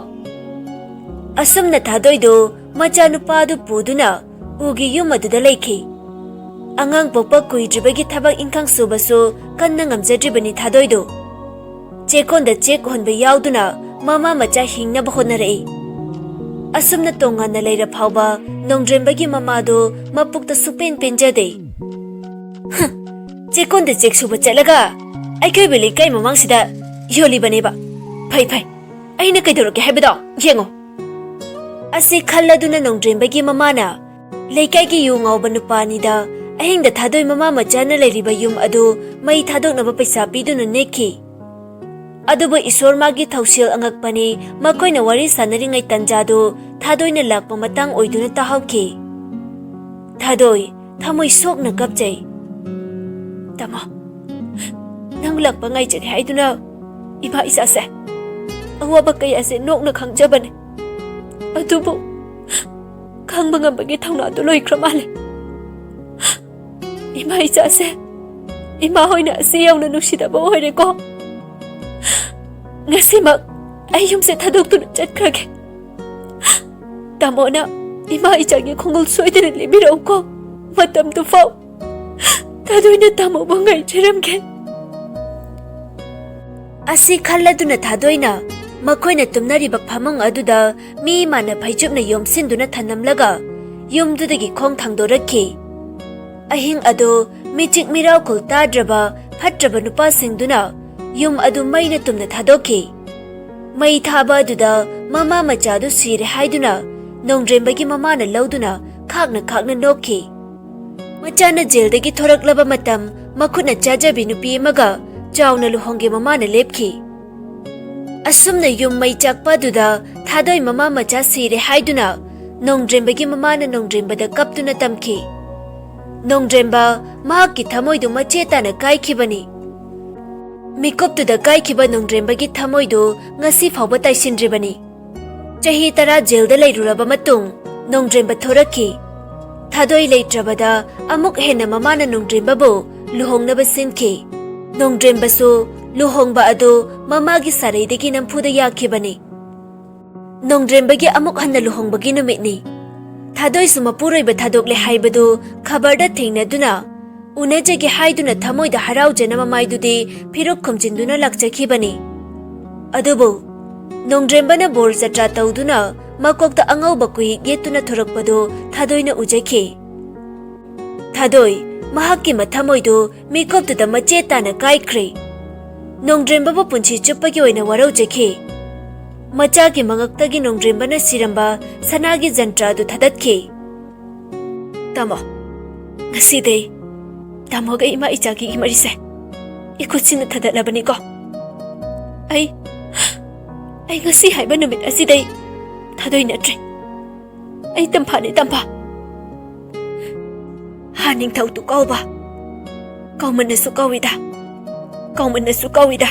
ꯑꯁꯨꯝꯅ ꯊꯥꯗꯣꯏꯗꯨ ꯃꯆꯥꯅꯨꯄꯥꯗꯨ ꯄꯨꯗꯨꯅ ꯎꯒꯤ ꯌꯨꯝ ꯑꯗꯨꯗ ꯂꯩꯈꯤ꯫ ꯑꯉꯥꯡ ꯄꯣꯛꯄ ꯀꯨꯏꯗ꯭ꯔꯤꯕꯒꯤ ꯊꯕꯛ ꯏꯪꯈꯥꯡ ꯁꯨꯕꯁꯨ ꯀꯟꯅ ꯉꯝꯖꯗ꯭ꯔꯤꯕꯅꯤ ꯊꯥꯗꯣꯏꯗꯨ꯫ ꯆꯦꯛꯀꯣꯟꯗ ꯆꯦꯛ ꯍꯣꯟꯕ ꯌꯥꯎꯗꯨꯅ ꯃꯃꯥ ꯃꯆꯥ ꯍꯤꯡꯅꯕ ꯍꯣꯠꯅꯔꯛꯏ꯫ ꯑꯁꯨꯝꯅ ꯇꯣꯉꯥꯟꯅ ꯂꯩꯔ ꯐꯥꯎꯕ ꯅꯣꯡꯗ꯭ꯔꯦꯝꯕꯒꯤ ꯃꯃꯥꯗꯨ ꯃꯄꯨꯛꯇ ꯁꯨꯛꯄꯦꯟ ꯄꯦꯟꯖꯗꯦ꯫ "ꯍ, ꯆꯦꯛꯀꯣꯟꯗ ꯆꯦꯛ ꯁꯨꯕ ꯆꯠꯂꯒ ꯑꯩꯈꯣꯏꯕꯨ ꯂꯩꯀꯥꯏ ꯃꯃꯥꯡꯁꯤꯗ ꯌꯣꯜꯂꯤꯕꯅꯦꯕ꯫ ꯐꯩ ꯐꯩ, ꯑꯩꯅ ꯀꯩꯗꯧꯔꯛꯀꯦ ꯍꯥꯏꯕꯗꯣ ꯌꯦꯡꯉꯣ꯫ ꯑꯁꯤ ꯈꯜꯂꯗꯨꯅ ꯅꯣꯡꯗ꯭ꯔꯦꯝꯕꯒꯤ ꯃꯃꯥꯅ ꯂꯩꯀꯥꯏꯒꯤ ꯌꯨ ꯉꯥꯎꯕ ꯅꯨꯄꯥ ꯑꯅꯤꯗ ꯑꯍꯤꯡꯗ ꯊꯥꯗꯣꯏ ꯃꯃꯥ ꯃꯆꯥꯅ ꯂꯩꯔꯤꯕ ꯌꯨꯝ ꯑꯗꯨ ꯃꯩ ꯊꯥꯗꯣꯛꯅꯕ ꯄꯩꯁꯥ ꯄꯤꯗꯨꯅ ꯅꯦꯛꯈꯤ꯫ ꯑꯗꯨꯕꯨ ꯏꯁꯣꯔ ꯃꯥꯒꯤ ꯊꯧꯁꯤꯜ ꯑꯉꯛꯄꯅꯤ, ꯃꯈꯣꯏꯅ ꯋꯥꯔꯤ ꯁꯥꯟꯅꯔꯤꯉꯩ ꯇꯟꯖꯥꯗꯨ ꯊꯥꯗꯣꯏꯅ ꯂꯥꯛꯄ ꯃꯇꯥꯡ ꯑꯣꯏꯗꯨꯅ ꯇꯥꯍꯧꯈꯤ꯫ ꯊꯥꯗꯣꯏ ꯊꯃꯣꯏ ꯁꯣꯛꯅ ꯀꯞꯆꯩ꯫ "ꯇꯥꯃꯣ, ꯅꯪ ꯂꯥꯛꯄ ꯉꯥꯏꯖꯔꯤ ꯍꯥꯏꯗꯨꯅ ꯏꯃꯥ ꯏꯆꯥꯁꯦ ꯑꯋꯥꯕ ꯀꯌꯥꯁꯦ ꯅꯣꯛꯅ ꯈꯪꯖꯕꯅꯦ꯫ ꯑꯗꯨꯕꯨ ꯈꯪꯕ ꯉꯝꯕꯒꯤ ꯊꯧꯅꯥꯗꯨ ꯂꯣꯏꯈ꯭ꯔ ꯃꯥꯜꯂꯦ꯫ ꯏꯃꯥ ꯏꯆꯥꯁꯦ ꯏꯃꯥ ꯍꯣꯏꯅ ꯑꯁꯤ ꯌꯧꯅ ꯅꯨꯡꯁꯤꯗꯕ ꯑꯣꯏꯔꯦꯀꯣ꯫ ꯉꯁꯤꯃꯛ ꯑꯩ ꯌꯨꯝꯁꯦ ꯊꯥꯗꯣꯛꯇꯨꯅ ꯆꯠꯈ꯭ꯔꯒꯦ꯫ ꯇꯥꯃꯣꯅ ꯏꯃꯥ ꯏꯆꯥꯒꯤ ꯈꯣꯡꯒꯨꯜ ꯁꯣꯏꯗꯅ ꯂꯤꯕꯤꯔꯛꯎꯀꯣ꯫ ꯃꯇꯝꯗꯨ ꯐꯥꯎ ꯊꯥꯗꯣꯏꯅ ꯇꯥꯃꯣꯕꯨ ꯉꯥꯏꯖꯔꯝꯒꯦ꯫" ꯑꯁꯤ ꯈꯜꯂꯗꯨꯅ ꯊꯥꯗꯣꯏꯅ ꯃꯈꯣꯏꯅ ꯇꯨꯝꯅꯔꯤꯕ ꯐꯃꯨꯡ ꯑꯗꯨꯗ ꯃꯤ ꯃꯥꯅ ꯐꯩꯖꯨꯞꯅ ꯌꯣꯝꯁꯤꯟꯗꯨꯅ ꯊꯅꯝꯂꯒ ꯌꯨꯝꯗꯨꯗꯒꯤ ꯈꯣꯡ ꯊꯥꯡꯗꯣꯔꯛꯈꯤ꯫ ꯑꯍꯤꯡ ꯑꯗꯨ ꯃꯤꯆꯤꯛ ꯃꯤꯔꯥꯎꯈꯨꯜ ꯇꯥꯗ꯭ꯔꯕ ꯐꯠꯇ꯭ꯔꯕ ꯅꯨꯄꯥꯁꯤꯡꯗꯨꯅ ꯌꯨꯝ ꯑꯗꯨ ꯃꯩꯅ ꯇꯨꯝꯅ ꯊꯥꯗꯣꯛꯈꯤ꯫ ꯃꯩ ꯊꯥꯕ ꯑꯗꯨꯗ ꯃꯃꯥ ꯃꯆꯥꯗꯨ ꯁꯤꯔꯦ ꯍꯥꯏꯗꯨꯅ ꯅꯣꯡꯗ꯭ꯔꯦꯝꯕꯒꯤ ꯃꯃꯥꯅ ꯂꯧꯗꯨꯅ ꯈꯥꯛꯅ ꯈꯥꯛꯅ ꯅꯣꯛꯈꯤ꯫ ꯃꯆꯥꯅ ꯖꯦꯜꯗꯒꯤ ꯊꯣꯔꯛꯂꯕ ꯃꯇꯝ ꯃꯈꯨꯠꯅ ꯆꯥꯖꯕꯤ ꯅꯨꯄꯤ ꯑꯃꯒ ꯆꯥꯎꯅ ꯂꯨꯍꯣꯡꯒꯦ ꯃꯃꯥꯅ ꯂꯦꯞꯈꯤ꯫ ꯑꯁꯨꯝꯅ ꯌꯨꯝ ꯃꯩ ꯆꯥꯛꯄ ꯑꯗꯨꯗ ꯊꯥꯗꯣꯏ ꯃꯃꯥ ꯃꯆꯥ ꯁꯤꯔꯦ ꯍꯥꯏꯗꯨꯅ ꯅꯣꯡꯗ꯭ꯔꯦꯝꯕꯒꯤ ꯃꯃꯥꯅ ꯅꯣꯡꯗ꯭ꯔꯦꯝꯕꯗ ꯀꯞꯇꯨꯅ ꯇꯝꯈꯤ꯫ ꯅꯣꯡꯗ꯭ꯔꯦꯝꯕ ꯃꯍꯥꯛꯀꯤ ꯊꯃꯣꯏꯗꯨ ꯃꯆꯦ ꯇꯥꯅ ꯀꯥꯏꯈꯤꯕꯅꯤ꯫ ꯃꯤꯀꯨꯞꯇꯨꯗ ꯀꯥꯏꯈꯤꯕ ꯅꯣꯡꯗ꯭ꯔꯦꯝꯕꯒꯤ ꯊꯃꯣꯏꯗꯨ ꯉꯁꯤ ꯐꯥꯎꯕ ꯇꯥꯏꯁꯤꯟꯗ꯭ꯔꯤꯕꯅꯤ꯫ ꯆꯍꯤ ꯇꯔꯥ ꯖꯦꯜꯗ ꯂꯩꯔꯨꯔꯕ ꯃꯇꯨꯡ ꯅꯣꯡꯗ꯭ꯔꯦꯝꯕ ꯊꯣꯔꯛꯈꯤ꯫ ꯊꯥꯗꯣꯏ ꯂꯩꯇ꯭ꯔꯕꯗ ꯑꯃꯨꯛ ꯍꯦꯟꯅ ꯃꯃꯥꯅ ꯅꯣꯡꯗ꯭ꯔꯦꯝꯕꯕꯨ ꯂꯨꯍꯣꯡꯅꯕ ꯁꯤꯟꯈꯤ꯫ ꯅꯣꯡꯗ꯭ꯔꯦꯝꯕꯁꯨ ꯂꯨꯍꯣꯡꯕ ꯑꯗꯨ ꯃꯃꯥꯒꯤ ꯁꯥꯔꯩꯗꯒꯤ ꯅꯝꯐꯨꯗ ꯌꯥꯈꯤꯕꯅꯤ꯫ ꯅꯣꯡꯗ꯭ꯔꯦꯝꯕꯒꯤ ꯑꯃꯨꯛ ꯍꯟꯅ ꯂꯨꯍꯣꯡꯕꯒꯤ ꯅꯨꯃꯤꯠꯅꯤ꯫ ꯊꯥꯗꯣꯏꯁꯨ ꯃꯄꯨꯔꯣꯏꯕ ꯊꯥꯗꯣꯛꯂꯦ ꯍꯥꯏꯕꯗꯨ ꯈꯕꯔꯗ ꯊꯦꯡꯅꯗꯨꯅ ꯎꯅꯖꯒꯦ ꯍꯥꯏꯗꯨꯅ ꯊꯃꯣꯏꯗ ꯍꯔꯥꯎꯖꯅ ꯃꯃꯥꯏꯗꯨꯗꯤ ꯐꯤꯔꯨꯛ ꯈꯨꯝꯖꯤꯟꯗꯨꯅ ꯂꯥꯛꯆꯈꯤꯕꯅꯤ꯫ ꯑꯗꯨꯕꯨ ꯅꯣꯡꯗ꯭ꯔꯦꯝꯕꯅ ꯕꯣꯔ ꯖꯇ꯭ꯔꯥ ꯇꯧꯗꯨꯅ ꯃꯀꯣꯛꯇ ꯑꯉꯧꯕ ꯀꯨꯌꯦꯛ ꯌꯦꯠꯇꯨꯅ ꯊꯣꯔꯛꯄꯗꯨ ꯊꯥꯗꯣꯏꯅ ꯎꯖꯈꯤ꯫ ꯊꯥꯗꯣꯏ ꯃꯍꯥꯛꯀꯤ ꯃꯊꯃꯣꯏꯗꯨ ꯃꯤꯀꯨꯞꯇꯨꯗ ꯃꯆꯦꯠ ꯇꯥꯅ ꯀꯥꯏꯈ꯭ꯔꯦ꯫ ꯅꯣꯡꯗ꯭ꯔꯦꯝꯕꯕꯨ ꯄꯨꯟꯁꯤ ꯆꯨꯞꯄꯒꯤ ꯑꯣꯏꯅ ꯋꯥꯔꯧꯖꯈꯤ꯫ ꯃꯆꯥꯒꯤ ꯃꯉꯛꯇꯒꯤ ꯅꯣꯡꯗ꯭ꯔꯦꯝꯕꯅ ꯁꯤꯔꯝꯕ ꯁꯅꯥꯒꯤ ꯖꯟꯇ꯭ꯔ ꯑꯗꯨ ꯊꯥꯗꯠꯈꯤ꯫ ꯇꯥꯃꯣ, ꯉꯁꯤꯗꯩ ꯇꯥꯃꯣꯒ ꯏꯃꯥ ꯏꯆꯥꯒꯤ ꯃꯔꯤꯁꯦ ꯏꯈꯨꯠꯁꯤꯅ ꯊꯥꯗꯠꯂꯕꯅꯤꯀꯣ꯫ ꯑꯩ, ꯑꯩ ꯉꯁꯤ ꯍꯥꯏꯕ ꯅꯨꯃꯤꯠ ꯑꯁꯤꯗꯩ ꯊꯥꯗꯣꯏꯅꯗ꯭ꯔꯦ꯫ ꯑꯩ ꯇꯝꯐꯥꯅꯤ, ꯇꯝꯐꯥ꯫ ꯍꯥ, ꯅꯤꯡꯊꯧꯗꯨ ꯀꯧꯕ꯫ ꯀꯧꯃꯟꯅꯁꯨ ꯀꯧꯏꯗ꯫ ꯀꯧꯃꯟꯅꯁꯨ ꯀꯧꯏꯗ꯫